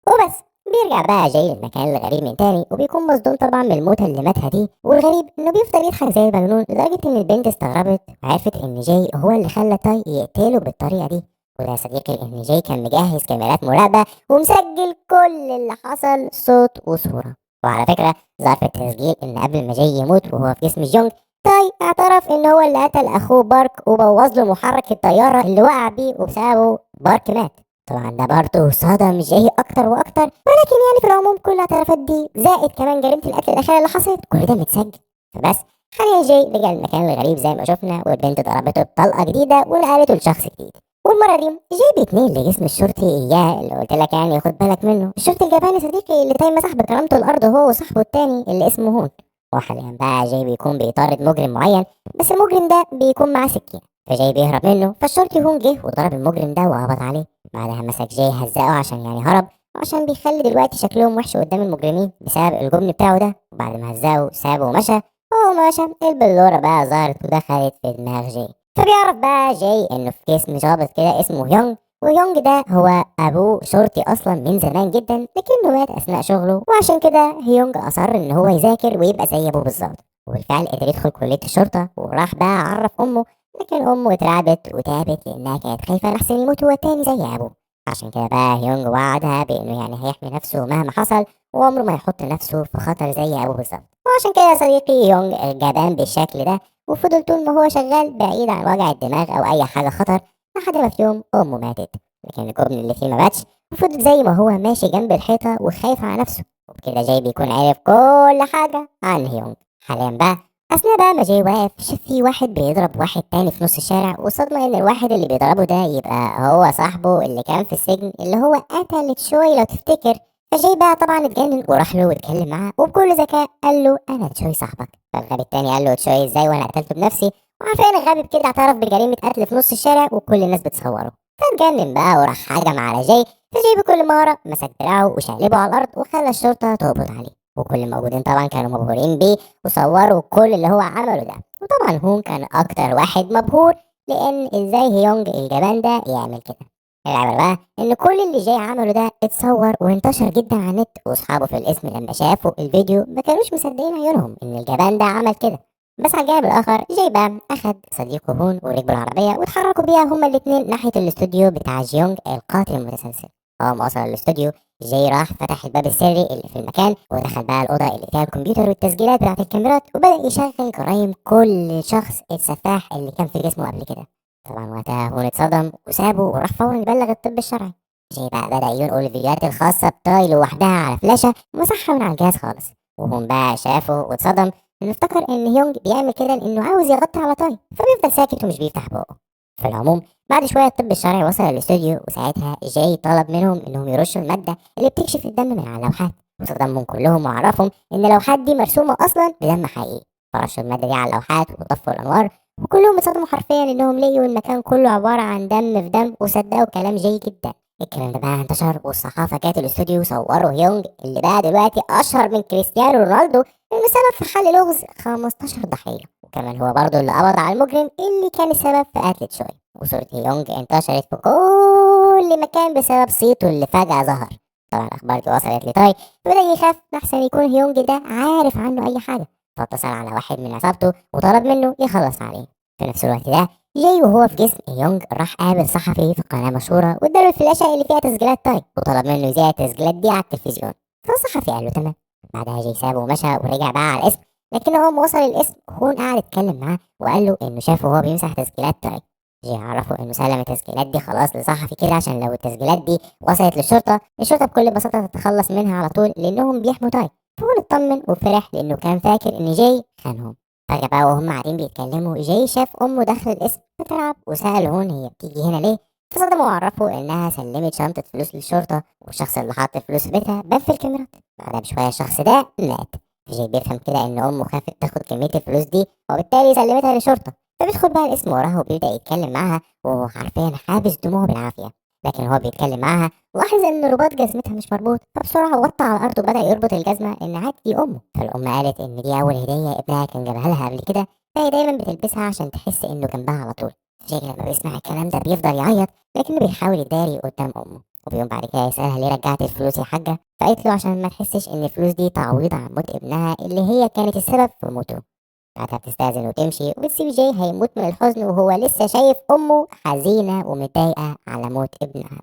وبس بيرجع بقى جاي للمكان الغريب من تاني، وبيكون مصدوم طبعا من الموتة اللي ماتها دي. والغريب انه بيفضل يضحك زي المجنون لدرجة ان البنت استغربت وعرفت ان جاي هو اللي خلى تاي يقتله بالطريقة دي. وده يا صديقي ان جاي كان مجهز كاميرات مراقبة ومسجل كل اللي حصل صوت وصورة. وعلى فكرة ظهر في التسجيل ان قبل ما جاي يموت وهو في جسم جيونج، تاي اعترف ان هو اللي قتل اخوه بارك وبوظ له محرك الطيارة اللي وقع بيه وبسببه بارك مات. طبعا ده برضه صدم جاي اكتر واكتر، ولكن يعني في العموم كل الاعترافات دي زائد كمان جريمة القتل الاخيرة اللي حصلت كل ده متسجل. فبس حاليا جاي رجع المكان الغريب زي ما شفنا، والبنت ضربته بطلقه جديدة ونقلته لشخص جديد. والمرة دي جاي بيتنقل لجسم الشرطي اياه اللي قلت لك يعني خد بالك منه، الشرطي الجبان صديقي اللي تاي مسح بكرامته الارض هو وصاحبه التاني اللي اسمه هون. وحاليا بقى جاي بيكون بيطارد مجرم معين، بس المجرم ده بيكون معاه سكين، فجاي بيهرب منه، فالشرطي هون جه وضرب المجرم ده وقبض عليه. بعدها مسك جاي هزقه عشان يعني هرب، وعشان بيخلي دلوقتي شكلهم وحش قدام المجرمين بسبب الجبن بتاعه ده. وبعد ما هزقه سابه ومشى، وهو مشى البلوره بقى ظهرت ودخلت في دماغ جاي. فبيعرف بقى جاي انه في جسم ظابط كده اسمه هيونج، وهيونج ده هو ابوه شرطي اصلا من زمان جدا، لكنه مات اثناء شغله، وعشان كده هيونج اصر ان هو يذاكر ويبقى زي ابوه بالظبط. وبالفعل قدر يدخل كليه الشرطة، وراح بقى عرف امه، لكن امه اترعبت وتعبت لانها كانت خايفة لحسن يموت هو تاني زي ابوه. عشان كده بقى هيونج وعدها بانه يعني هيحمي نفسه مهما حصل، وعمره ما يحط نفسه في خطر زي ابوه بالظبط. وعشان كده يا صديقي هيونج جبان بالشكل ده، وفضل طول ما هو شغال بعيد عن وجع الدماغ او اي حاجة خطر، لحد ما في يوم امه ماتت، لكن الجبن اللي فيه ما ماتش، وفضل زي ما هو ماشي جنب الحيطة وخايف على نفسه. وبكده جاي بيكون عارف كل حاجة عن هيونج. حاليا بقى اثناء بقى ما جاي واقف، شاف في واحد بيضرب واحد تاني في نص الشارع، وصدمة ان الواحد اللي بيضربه ده يبقى هو صاحبه اللي كان في السجن اللي هو قتل تشوي لو تفتكر. فجاي بقى طبعا اتجنن وراح له واتكلم معاه، وبكل ذكاء قال له انا تشوي صاحبك. فالغبي التاني قال له تشوي ازاي وانا قتلته بنفسي؟ وعارفين الغبي بكده اعترف بجريمة قتل في نص الشارع وكل الناس بتصوره. فاتجنن بقى وراح هجم على جاي، فجاي بكل مهارة مسك دراعه وشقلبه على الارض وخلى الشرطة تقبض عليه، وكل الموجودين طبعا كانوا مبهورين بيه وصوروا كل اللي هو عمله ده. وطبعا هون كان اكتر واحد مبهور، لان ازاي هيونج الجبان ده يعمل كده. العبرة بقى ان كل اللي جاي عمله ده اتصور وانتشر جدا على النت، واصحابه في القسم لما شافوا الفيديو ما كانوش مصدقين عيونهم ان الجبان ده عمل كده. بس على الجانب الاخر جاي بقى اخد صديقه هون وركبوا العربية واتحركوا بيها هما الاتنين ناحية الاستوديو بتاع جيونج القاتل المتسلسل. اول ما وصل الاستوديو جاي راح فتح الباب السري اللي في المكان، ودخل بقى الاوضة اللي فيها الكمبيوتر والتسجيلات بتاعت الكاميرات، وبدا يشغل جرايم كل شخص السفاح اللي كان في جسمه قبل كده. طبعا وقتها هون اتصدم وسابه وراح فورا يبلغ الطب الشرعي. جاي بقى بدا ينقل الفيديوهات الخاصة بتاي لوحدها على فلاشه ومسحها من على الجهاز خالص. وهون بقى شافه واتصدم انه افتكر ان هيونج بيعمل كده لانه عاوز يغطي على تاي، فبيفضل ساكت ومش بيفتح بقه. في العموم بعد شوية الطب الشرعي وصل الاستوديو، وساعتها جاي طلب منهم انهم يرشوا المادة اللي بتكشف الدم من على اللوحات، وصدمهم كلهم وعرفهم ان اللوحات دي مرسومه اصلا بدم حقيقي. فرشوا المادة دي على اللوحات وطفوا الانوار، وكلهم اتصدموا حرفيا انهم لقيوا المكان كله عبارة عن دم في دم، وصدقوا كلام جاي جدا. الكلام ده بقى انتشر، والصحافة جت الاستوديو وصوروا هيونج اللي بقى دلوقتي اشهر من كريستيانو رونالدو، انه سبب في حل لغز 15 ضحية، وكمان هو برضه اللي قبض على المجرم اللي كان السبب في قتل تشوي. وصورة هيونج انتشرت في كل مكان بسبب صيته اللي فجأة ظهر. طبعا الأخبار دي وصلت لتاي، فبدأ يخاف لحسن يكون هيونج ده عارف عنه أي حاجة، فاتصل على واحد من عصابته وطلب منه يخلص عليه. في نفس الوقت ده جاي وهو في جسم هيونج راح قابل صحفي في قناة مشهورة واداله الفلاشة اللي فيها تسجيلات تاي، وطلب منه يذيع التسجيلات دي على التلفزيون. فالصحفي قال له تمام. بعدها جاي سابه ومشى ورجع بقى على القسم، لكن هو ما وصل القسم هون قعد يتكلم معاه وقال له انه شافه وهو بيمسح تسجيلات تاي. جاي عرفه انه سلم التسجيلات دي خلاص لصحفي كده، عشان لو التسجيلات دي وصلت للشرطة الشرطة بكل بساطة تتخلص منها على طول لانهم بيحموا تاي. فهو اطمن وفرح لانه كان فاكر ان جاي خانهم. فجأة بقى وهم قاعدين بيتكلموا جاي شاف امه داخل القسم بتلعب، وسأل هون هي بتيجي هنا ليه؟ فصدموا وعرفوا انها سلمت شنطة فلوس للشرطة، والشخص اللي حط الفلوس في بيتها بان في الكاميرات. بعدها بشوية الشخص ده مات. جاي بيفهم كده ان امه خافت تاخد كمية الفلوس دي وبالتالي سلمتها للشرطة. فبيدخل بقى القسم وراها وبيبدأ يتكلم معاها، وهو حرفيا حابس دموعه بالعافية. لكن هو بيتكلم معاها لاحظ ان رباط جزمتها مش مربوط، فبسرعة وطى على الارض وبدأ يربط الجزمة ان عاد دي امه. فالام قالت ان دي اول هدية ابنها كان جابها لها قبل كده، فهي دايما بتلبسها عشان تحس انه جنبها على طول. جاي لما بيسمع الكلام ده بيفضل يعيط، لكنه بيحاول يداري قدام امه. وبيوم بعد كده يسألها ليه رجعت الفلوس يا حاجة، فقالت له عشان ما تحسش ان الفلوس دي تعويض عن موت ابنها اللي هي كانت السبب في موته. بعدها بتستأذن وتمشي وبتسيب جاي هيموت من الحزن وهو لسه شايف امه حزينة ومتضايقة على موت ابنها.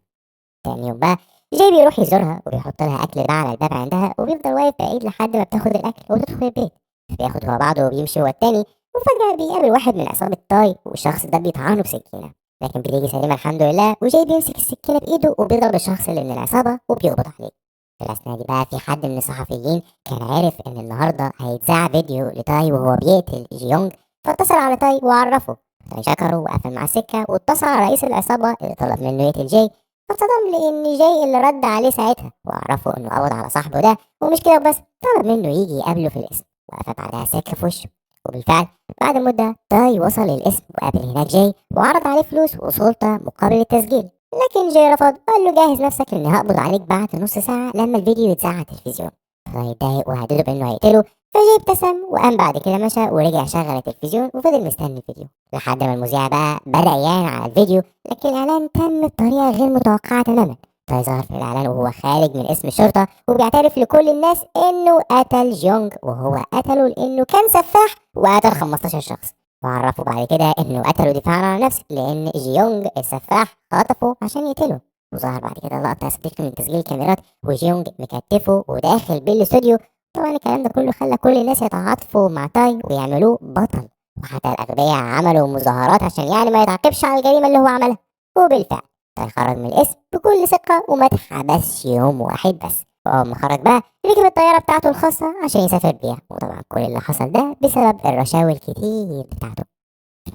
تاني يوم بقى جاي بيروح يزورها وبيحط لها اكل بقى على الباب عندها، وبيفضل واقف بعيد لحد ما بتاخد الاكل وتدخل البيت. بياخد هو بعضه وبيمشي هو التاني، وفجأة بيقابل واحد من عصابة تاي، والشخص ده بيطعنه بسكينة، لكن بتيجي سليمة الحمد لله. وجاي بيمسك السكينة بإيده وبيضرب الشخص اللي من العصابة وبيقبض عليه. في الأثناء دي بقى في حد من الصحفيين كان عارف إن النهاردة هيتذاع فيديو لتاي وهو بيقتل جيونج، فاتصل على تاي وعرفه. تاي شكره وقفل مع السكة واتصل على رئيس العصابة اللي طلب منه يقتل جاي، فاتصدم لأن جاي اللي رد عليه ساعتها وعرفه إنه قبض على صاحبه ده، ومش كده وبس، طلب منه يجي يقابله في القسم، وقفل بعدها سكة في وشه. وبالفعل بعد مدة تاي وصل للقسم وقابل هناك جاي وعرض عليه فلوس وسلطة مقابل التسجيل، لكن جاي رفض وقال له جهز نفسك لأني هقبض عليك بعد نص ساعة لما الفيديو يتذاع على التلفزيون. فتاي اتضايق وهدده بإنه هيقتله، فجاي ابتسم وقام بعد كده مشى ورجع شغل التلفزيون وفضل مستني الفيديو لحد ما المذيع بقى بدأ يعلن على الفيديو، لكن الإعلان تم بطريقة غير متوقعة تماما. تاي ظهر في الإعلان وهو خارج من قسم الشرطة وبيعترف لكل الناس إنه قتل جيونج، وهو قتله لإنه كان سفاح وقتل 15 شخص، وعرفوا بعد كده إنه قتله دفاعا عن نفسه لأن جيونج السفاح خطفه عشان يقتله. وظهر بعد كده لقطة يا صديقي من تسجيل الكاميرات وجيونج مكتفه وداخل بيه الاستوديو. طبعا الكلام ده كله خلى كل الناس يتعاطفوا مع تاي ويعملوه بطل، وحتى الأغبياء عملوا مظاهرات عشان يعني ما يتعاقبش على الجريمة اللي هو عملها. وبالفعل تاي خرج من القسم بكل ثقة وما اتحبسش يوم واحد بس. وأول ما خرج بقى ركب الطيارة بتاعته الخاصة عشان يسافر بيها، وطبعا كل اللي حصل ده بسبب الرشاوي الكتير بتاعته.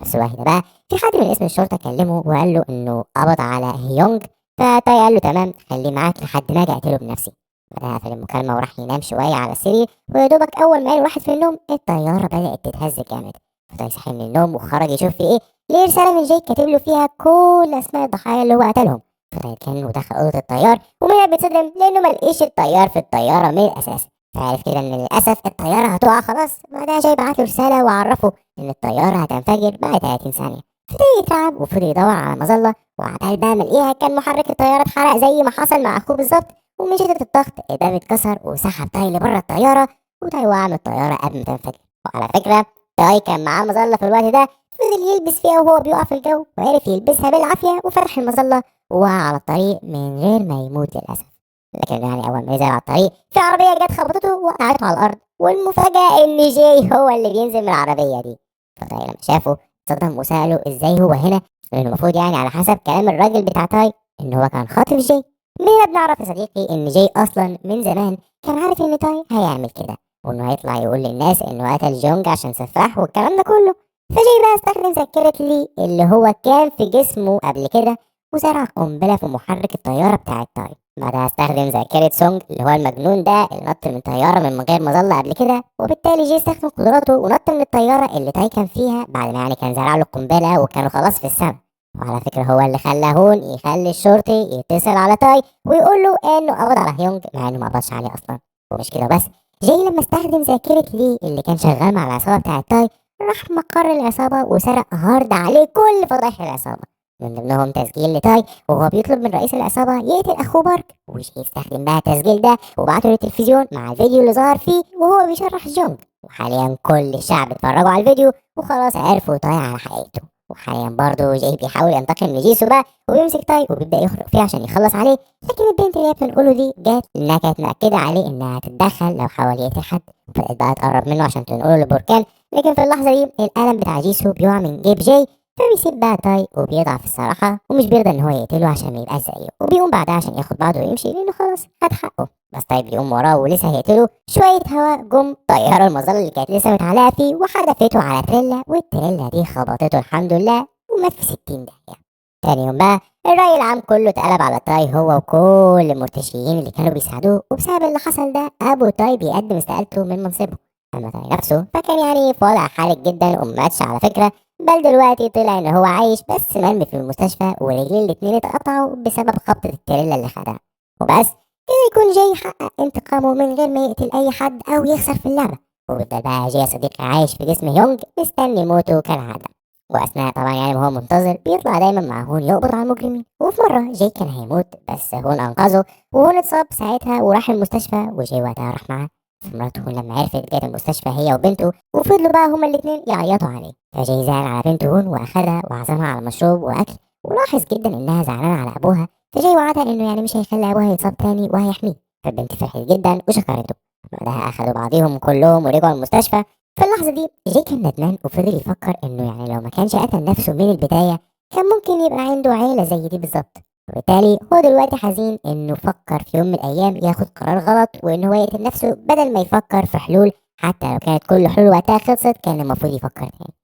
بس الوقت ده بقى في حد من قسم الشرطة كلمة وقال له إنه قبض على هيونج، فتاي قال له تمام خليه معاك لحد ما أجي أقتله بنفسي. بعدها قفل المكالمة وراح ينام شوية على السرير، ويا دوبك أول ما عينه راحت في النوم الطيارة بدأت تتهز جامد. فتاي صحي من النوم وخرج يشوف في إيه، ليه رسالة من جاي كاتب له فيها كل أسماء الضحايا اللي هو قتلهم. فتاي اتجنن ودخل أوضة الطيار، ومن هنا بيتصدم لأنه ملقيش الطيار في الطيارة من الأساس، فعرف كده إن للأسف الطيارة هتقع خلاص. بعدها جاي بعت له رسالة وعرفه إن الطيارة هتنفجر بعد 30 ثانية. فتاي اترعب وفضل يدور على مظلة، وعبال بقى ما لقيها كان محرك الطيارة اتحرق زي ما حصل مع أخوه بالظبط، ومن شدة الضغط الباب اتكسر وسحب تاي لبره الطيارة، وتاي وقع من الطيارة قبل ما تنفجر. وعلى فكرة تاي كان معاه مظلة في الوقت ده، فضل يلبس فيها وهو بيقع في الجو، وعرف يلبسها بالعافية وفتح المظلة ووقع على الطريق من غير ما يموت للأسف. لكن يعني أول ما نزل على الطريق في عربية جت خبطته وقعته على الأرض، والمفاجأة إن جاي هو اللي بينزل من العربية دي. فتاي لما شافه اتصدم وسأله إزاي هو هنا، لأنه المفروض يعني على حسب كلام الراجل بتاع تاي إن هو كان خاطف جاي. من هنا بنعرف يا صديقي إن جاي أصلا من زمان كان عارف إن تاي هيعمل كده، وإنه هيطلع يقول للناس إنه قتل جونج عشان سفاح والكلام ده كله. فجاي بقى استخدم ذاكرة لي اللي هو كان في جسمه قبل كده وزرع قنبلة في محرك الطيارة بتاعة تاي. بعدها استخدم ذاكرة سونج اللي هو المجنون ده اللي نط من طيارة من غير مظلة قبل كده، وبالتالي جاي استخدم قدراته ونط من الطيارة اللي تاي كان فيها بعد ما يعني كان زرع له القنبلة وكانوا خلاص في السما. وعلى فكرة هو اللي خلى هون يخلي الشرطي يتصل على تاي ويقول له انه قبض على هيونج مع انه ما قبضش عليه اصلا. ومش كده بس، جاي لما استخدم ذاكرة لي اللي كان شغال مع العصابة بتاعة تاي راح مقر العصابة وسرق hard عليه كل فضايح العصابة، من ضمنهم تسجيل لتاي وهو بيطلب من رئيس العصابة يقتل أخوه بارك. وجاي يستخدم بقى التسجيل ده وبعته للتلفزيون مع الفيديو اللي ظهر فيه وهو بيشرح جونج. وحاليا كل الشعب اتفرجوا على الفيديو وخلاص عرفوا تاي على حقيقته. وحاليا برضه جاي بيحاول ينتقم لجيسو بقى وبيمسك تاي وبيبدأ يخرق فيه عشان يخلص عليه، لكن البنت اللي هي بتنقله دي جت لأنها كانت مأكدة عليه إنها هتتدخل لو حاول يقتل حد، وبدأت بقى تقرب منه عشان تنقله للبركان. لكن في اللحظة دي القلم بتاع جيسو بيقع من جيب جاي، فبيسيب بقى تاي وبيضعف الصراحة ومش بيرضى إن هو يقتله عشان ما يبقاش زيه، وبيقوم بعدها عشان ياخد بعضه ويمشي لأنه خلاص خد حقه. بس تاي بيقوم وراه ولسه هيقتله، شوية هوا جم طيروا المظلة اللي كانت لسه متعلقة فيه وحدفته على تريلا، والتريلا دي خبطته الحمد لله ومات في 60 دقيقة. تاني يوم بقى الرأي العام كله اتقلب على تاي هو وكل المرتشيين اللي كانوا بيساعدوه، وبسبب اللي حصل ده أبو تاي بيقدم استقالته من منصبه. أما تاي نفسه فكان يعني في وضع حرج جدا وماتش على فكرة، بل دلوقتي طلع إن هو عايش بس مرمي في المستشفى ورجليه الاتنين اتقطعوا بسبب خبطة التريلا اللي خدها. وبس كده يكون جاي يحقق انتقامه من غير ما يقتل أي حد أو يخسر في اللعبة. وبيفضل بقى جاي صديقي عايش في جسم هيونج مستني موته كالعادة. وأثناء طبعا يعني ما هو منتظر بيطلع دايما مع هون يقبض على المجرمين. وفي مرة جاي كان هيموت بس هون أنقذه، وهون اتصاب ساعتها وراح المستشفى وجاي وقتها راح معاه. فمراته هون لما عرفت جت المستشفى هي وبنته، وفضلوا بقى هما الاتنين يعيطوا عليه. فجاي زعل على بنته هون وأخدها وعزمها على مشروب وأكل، ولاحظ جدا إنها زعلانة على أبوها فجاي وعدها انه يعني مش هيخلي ابوها يتصاب تاني وهيحميه. فالبنت فرحت جدا وشكرته. بعدها اخدوا بعضيهم كلهم ورجعوا المستشفى. في اللحظة دي جاي كان ندمان وفضل يفكر انه يعني لو ما كانش قتل نفسه من البداية كان ممكن يبقى عنده عيله زي دي بالظبط. وبالتالي هو دلوقتي حزين انه فكر في يوم من الايام ياخد قرار غلط وان هو يقتل نفسه بدل ما يفكر في حلول، حتى لو كانت كل حلول وقتها خلصت كان المفروض يفكر تاني.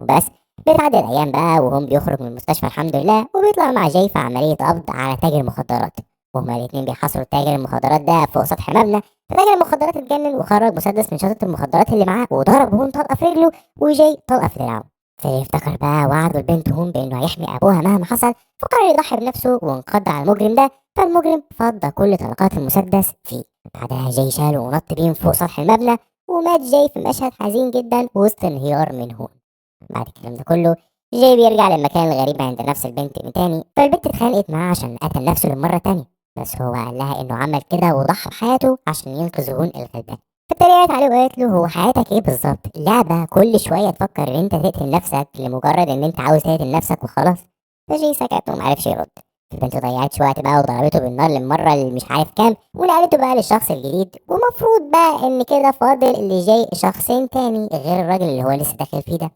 وبس بتعدي الايام بقى وهم بيخرج من المستشفى الحمد لله، وبيطلع مع جاي في عملية قبض على تاجر مخدرات، وهما الاتنين بيحاصروا تاجر المخدرات ده فوق سطح مبنى. فتاجر المخدرات اتجنن وخرج مسدس من شنطه المخدرات اللي معاه وضرب هون طلقه في رجله وجاي طلقه في دراعه. فيفتكر بقى وعده البنت هون بانه هيحمي ابوها مهما حصل، فقرر يضحي بنفسه وانقض على المجرم ده. فالمجرم فضى كل طلقات المسدس فيه. بعدها جاي شاله ونط بيه من فوق سطح المبنى، ومات جاي في مشهد حزين جدا وسط انهيار من هون. بعد الكلام ده كله جاي بيرجع للمكان الغريب عند نفس البنت من تاني. فالبنت اتخانقت معاه عشان قتل نفسه للمرة تانية، بس هو قال لها انه عمل كده وضحى بحياته عشان ينقذ هون الغلبان. فاتريقت عليه وقالت له هو حياتك ايه بالظبط؟ لعبة كل شوية تفكر ان انت تقتل نفسك لمجرد ان انت عاوز تقتل نفسك وخلاص. فجاي سكت ومعرفش يرد. البنت ضيعت وقت بقى وضربته بالنار للمرة اللي مش عارف كام، ونقلته بقى للشخص الجديد. ومفروض بقى ان كده فاضل اللي جاي شخصين تاني غير الراجل اللي هو لسه داخل فيه ده.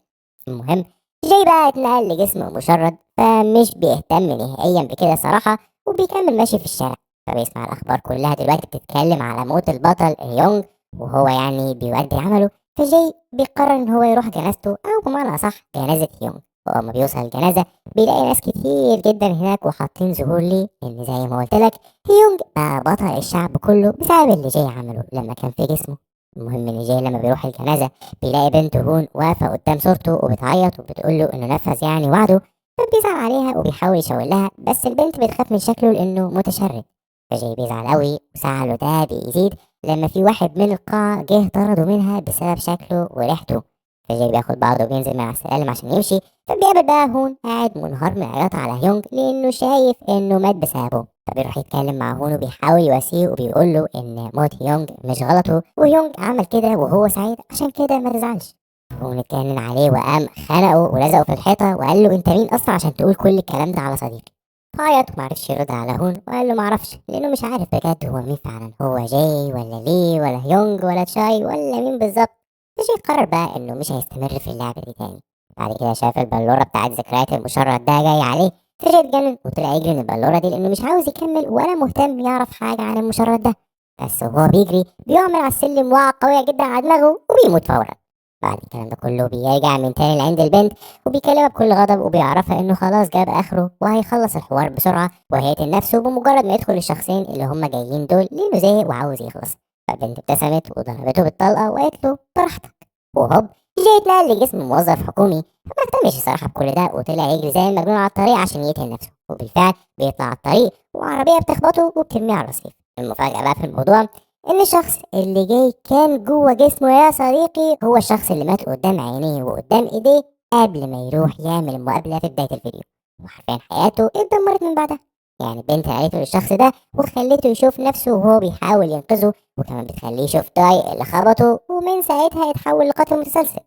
المهم جاي بقى اتنقل لجسم مشرد، فمش بيهتم نهائيا بكده صراحة، وبيكمل ماشي في الشارع. فبيسمع الأخبار كلها دلوقتي بتتكلم على موت البطل هيونج وهو يعني بيؤدي عمله. فجاي بيقرر ان هو يروح جنازته، او بمعنى اصح جنازة هيونج. وأول ما بيوصل الجنازة بيلاقي ناس كتير جدا هناك وحاطين زهور ليه، لأن زي ما قلت لك هيونج بقى بطل الشعب كله بسبب اللي جاي عمله لما كان في جسمه. المهم ان جاي لما بيروح الجنازة بيلاقي بنت هون واقفة قدام صورته وبتعيط وبتقول له انه نفذ يعني وعده. فبيزعل عليها وبيحاول يشاور لها، بس البنت بتخاف من شكله لانه متشرد. فجاي بيزعل قوي وزعله ده بيزيد لما في واحد من القاعة جه طرده منها بسبب شكله وريحته. فجاي بياخد بعضه وبينزل من على السلالم عشان يمشي. فبيقابل بقى هون قاعد منهار من العياط على هيونج لانه شايف انه مات بسببه. فبيروح يتكلم مع هون وبيحاول يواسيه وبيقول له ان موت هيونج مش غلطه، وهيونج عمل كده وهو سعيد عشان كده ما تزعلش. هون اتجنن عليه وقام خنقه ولزقه في الحيطة وقال له انت مين اصلا عشان تقول كل الكلام ده على صديقي؟ فعيط ومعرفش يرد على هون وقال له معرفش لانه مش عارف بجد هو مين فعلا، هو جاي ولا ليه ولا هيونج ولا تشاي ولا مين بالظبط. فجاي قرر بقى انه مش هيستمر في اللعبة دي تاني. بعد كده شاف البلوره بتاعت ذكريات المشرد ده جاي عليه، فجاي اتجنن وطلع يجري من البلوره دي لانه مش عاوز يكمل ولا مهتم يعرف حاجة عن المشرد ده. بس وهو بيجري بيعمل على السلم وقعه قوية جدا على دماغه وبيموت فورا. بعد الكلام ده كله بيرجع من تاني لعند البنت وبيكلمها بكل غضب وبيعرفها انه خلاص جاب اخره وهيخلص الحوار بسرعة وهيقتل نفسه بمجرد ما يدخل الشخصين اللي هما جايين دول لانه زهق وعاوز يخلص. فالبنت ابتسمت وضربته بالطلقه وقالت له براحتك. وهوب جاي اتنقل لجسم موظف حكومي، فما اهتمش الصراحة بكل ده وطلع يجري زي المجنون على الطريق عشان يقتل نفسه. وبالفعل بيطلع على الطريق وعربية بتخبطه وبترميه على الرصيف. المفاجاة بقى في الموضوع ان الشخص اللي جاي كان جوه جسمه يا صديقي هو الشخص اللي مات قدام عينيه وقدام ايديه قبل ما يروح يعمل المقابلة في بداية الفيديو، وحرفيا حياته اتدمرت من بعدها. يعني البنت قالته للشخص ده وخلته يشوف نفسه وهو بيحاول ينقذه، وكمان بتخليه يشوف تاي اللي خبطه، ومن ساعتها يتحول لقاتل متسلسل.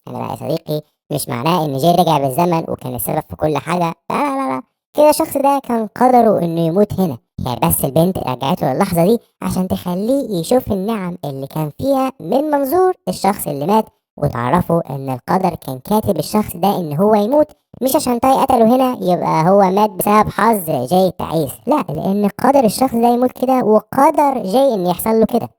انا بقى يا صديقي مش معناه ان جاي رجع بالزمن وكان السبب في كل حاجة، لا لا لا، كده الشخص ده كان قدره انه يموت هنا، يعني بس البنت رجعته للحظة دي عشان تخليه يشوف النعم اللي كان فيها من منظور الشخص اللي مات، وتعرفوا ان القدر كان كاتب الشخص ده ان هو يموت، مش عشان تاي قتله هنا يبقى هو مات بسبب حظ جاي التعيس، لا، لان قدر الشخص ده يموت كده وقدر جاي ان يحصل له كده.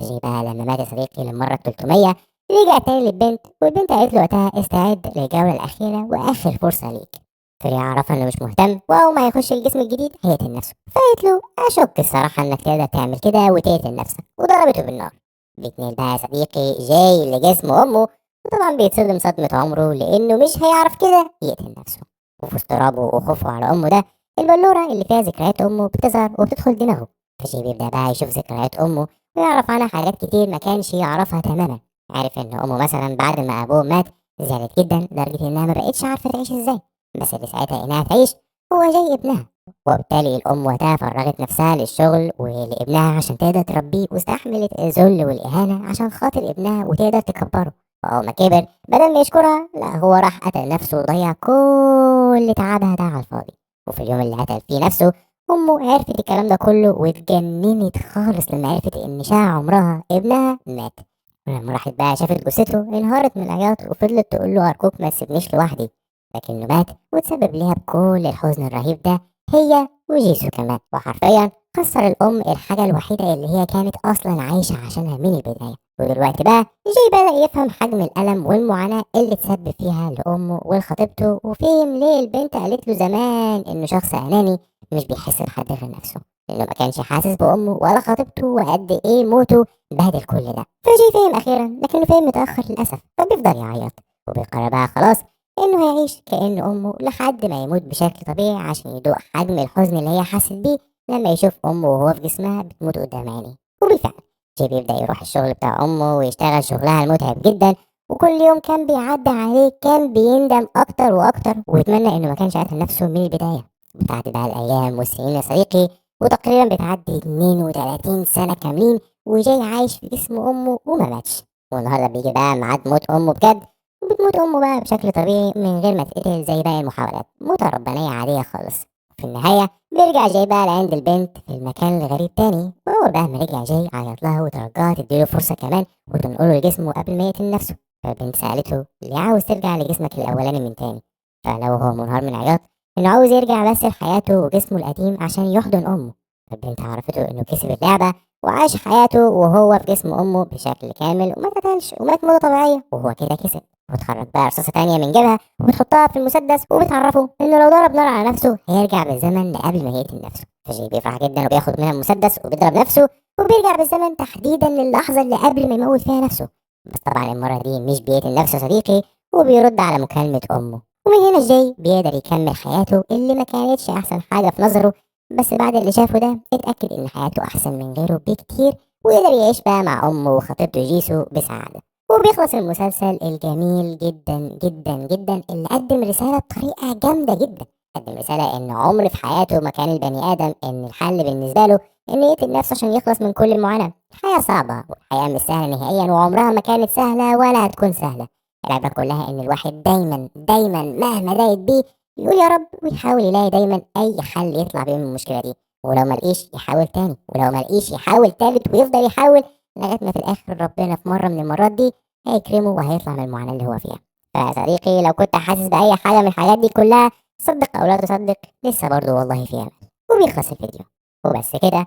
جاي بقى لما مات يا صديقي للمرة 300 رجع تاني للبنت، والبنت قالت له وقتها استعد للجولة الأخيرة وآخر فرصة ليك. فريا عرفها انه مش مهتم واول ما هيخش الجسم الجديد هيقتل نفسه، فقالت له اشك الصراحة انك تقدر تعمل كده وتقتل نفسك، وضربته بالنار. بيتنقل بقى يا صديقي جاي لجسم امه، وطبعا بيتصدم صدمة عمره لانه مش هيعرف كده يقتل نفسه. وفي اضطرابه وخوفه على امه ده البلوره اللي فيها ذكريات امه بتظهر وبتدخل دماغه، فجاي بيبدا بقى يشوف ذكريات امه ويعرف عنها حاجات كتير ما كانش يعرفها تماما. عارف ان امه مثلا بعد ما ابوه مات زعلت جدا لدرجة انها ما بقتش عارفه تعيش ازاي، بس اللي ساعتها انها تعيش هو جاي ابنها، وبالتالي الام وقتها فرغت نفسها للشغل ولابنها عشان تقدر تربيه، واستحملت الذل والاهانة عشان خاطر ابنها وتقدر تكبره. فاول ما كبر بدل ما يشكرها لا هو راح قتل نفسه وضيع كل تعبها ده على الفاضي. وفي اليوم اللي قتل فيه نفسه امه عرفت الكلام ده كله واتجننت خالص لما عرفت ان شقى عمرها ابنها مات. ولما راحت بقى شافت جثته انهارت من العياط وفضلت تقول له ارجوك ما تسيبنيش لوحدي، لكنه مات وتسبب ليها بكل الحزن الرهيب ده هي وجيسو كمان. وحرفيا خسر الام الحاجة الوحيدة اللي هي كانت اصلا عايشه عشانها من البداية. ودلوقتي بقى جاي بدأ يفهم حجم الألم والمعاناة اللي تسبب فيها لأمه ولخطيبته، وفهم ليه البنت قالت له زمان إنه شخص أناني مش بيحس بحد غير نفسه، لأنه ما كانش حاسس بأمه ولا خطيبته وقد إيه موته بهدل كل ده. فجاي فهم أخيرا، لكنه فهم متأخر للأسف، فبيفضل يعيط وبيقرر بقى خلاص إنه هيعيش كأن أمه لحد ما يموت بشكل طبيعي عشان يدوق حجم الحزن اللي هي حست بيه لما يشوف أمه وهو في جسمها بتموت قدام عينيه. وبالفعل جاي بيبدأ يروح الشغل بتاع أمه ويشتغل شغلها المتعب جدا، وكل يوم كان بيعدي عليه كان بيندم أكتر وأكتر ويتمنى إنه ما كانش قتل نفسه من البداية. بتعدي بقى الأيام والسنين يا صديقي، وتقريبا بتعدي 32 سنة كاملين وجاي عايش في جسم أمه وما ماتش. والنهارده بيجي بقى ميعاد موت أمه بجد، وبتموت أمه بقى بشكل طبيعي من غير ما تتقتل زي باقي المحاولات، موتة ربانية عادية خالص. في النهاية بيرجع جاي بقى لعند البنت في المكان الغريب تاني، وأول بقى ما رجع جاي عيط لها وترجاها تديله فرصة كمان وتنقله لجسمه قبل ما يقتل نفسه. فالبنت سألته ليه عاوز ترجع لجسمك الأولاني من تاني؟ فلو هو منهار من عياط إنه عاوز يرجع بس لحياته وجسمه القديم عشان يحضن أمه. فالبنت عرفته إنه كسب اللعبة وعاش حياته وهو في جسم أمه بشكل كامل وما اتقتلش ومات موتة طبيعية وهو كده كسب. وتخرج بقى رصاصة تانية من جيبها وبتحطها في المسدس وبتعرفه إنه لو ضرب نار على نفسه هيرجع بالزمن لقبل ما يقتل نفسه. فجاي بيفرح جدا وبياخد منها المسدس وبيضرب نفسه وبيرجع بالزمن تحديدا للحظة اللي قبل ما يموت فيها نفسه، بس طبعا المرة دي مش بيقتل نفسه صديقي وبيرد على مكالمة أمه. ومن هنا جاي بيقدر يكمل حياته اللي ما كانتش أحسن حاجة في نظره، بس بعد اللي شافه ده اتأكد إن حياته أحسن من غيره بكتير وقدر يعيش بقى مع أمه وخطيبته جيسو بسعادة. وبيخلص المسلسل الجميل جدا جدا جدا اللي قدم رسالة بطريقة جامدة جدا، قدم رسالة إن عمر في حياته ما كان البني آدم إن الحل بالنسبة له إنه يقتل نفسه عشان يخلص من كل المعاناة. الحياة صعبة والحياة مش سهلة نهائيا وعمرها ما كانت سهلة ولا هتكون سهلة. العبرة كلها إن الواحد دايما دايما مهما ضاقت بيه يقول يا رب ويحاول يلاقي دايما أي حل يطلع بيه من المشكلة دي، ولو ما لقيش يحاول تاني، ولو ما لقيش يحاول تالت، ويفضل يحاول لغاية ما في الآخر ربنا في مرة من المرات دي هيكرمه وهيطلع من المعاناة اللي هو فيها. فصديقي لو كنت حاسس بأي حاجة من الحاجات دي كلها، صدق أو لا تصدق لسه برضو والله فيها أمل. وبيخلص الفيديو وبس كده،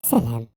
سلام.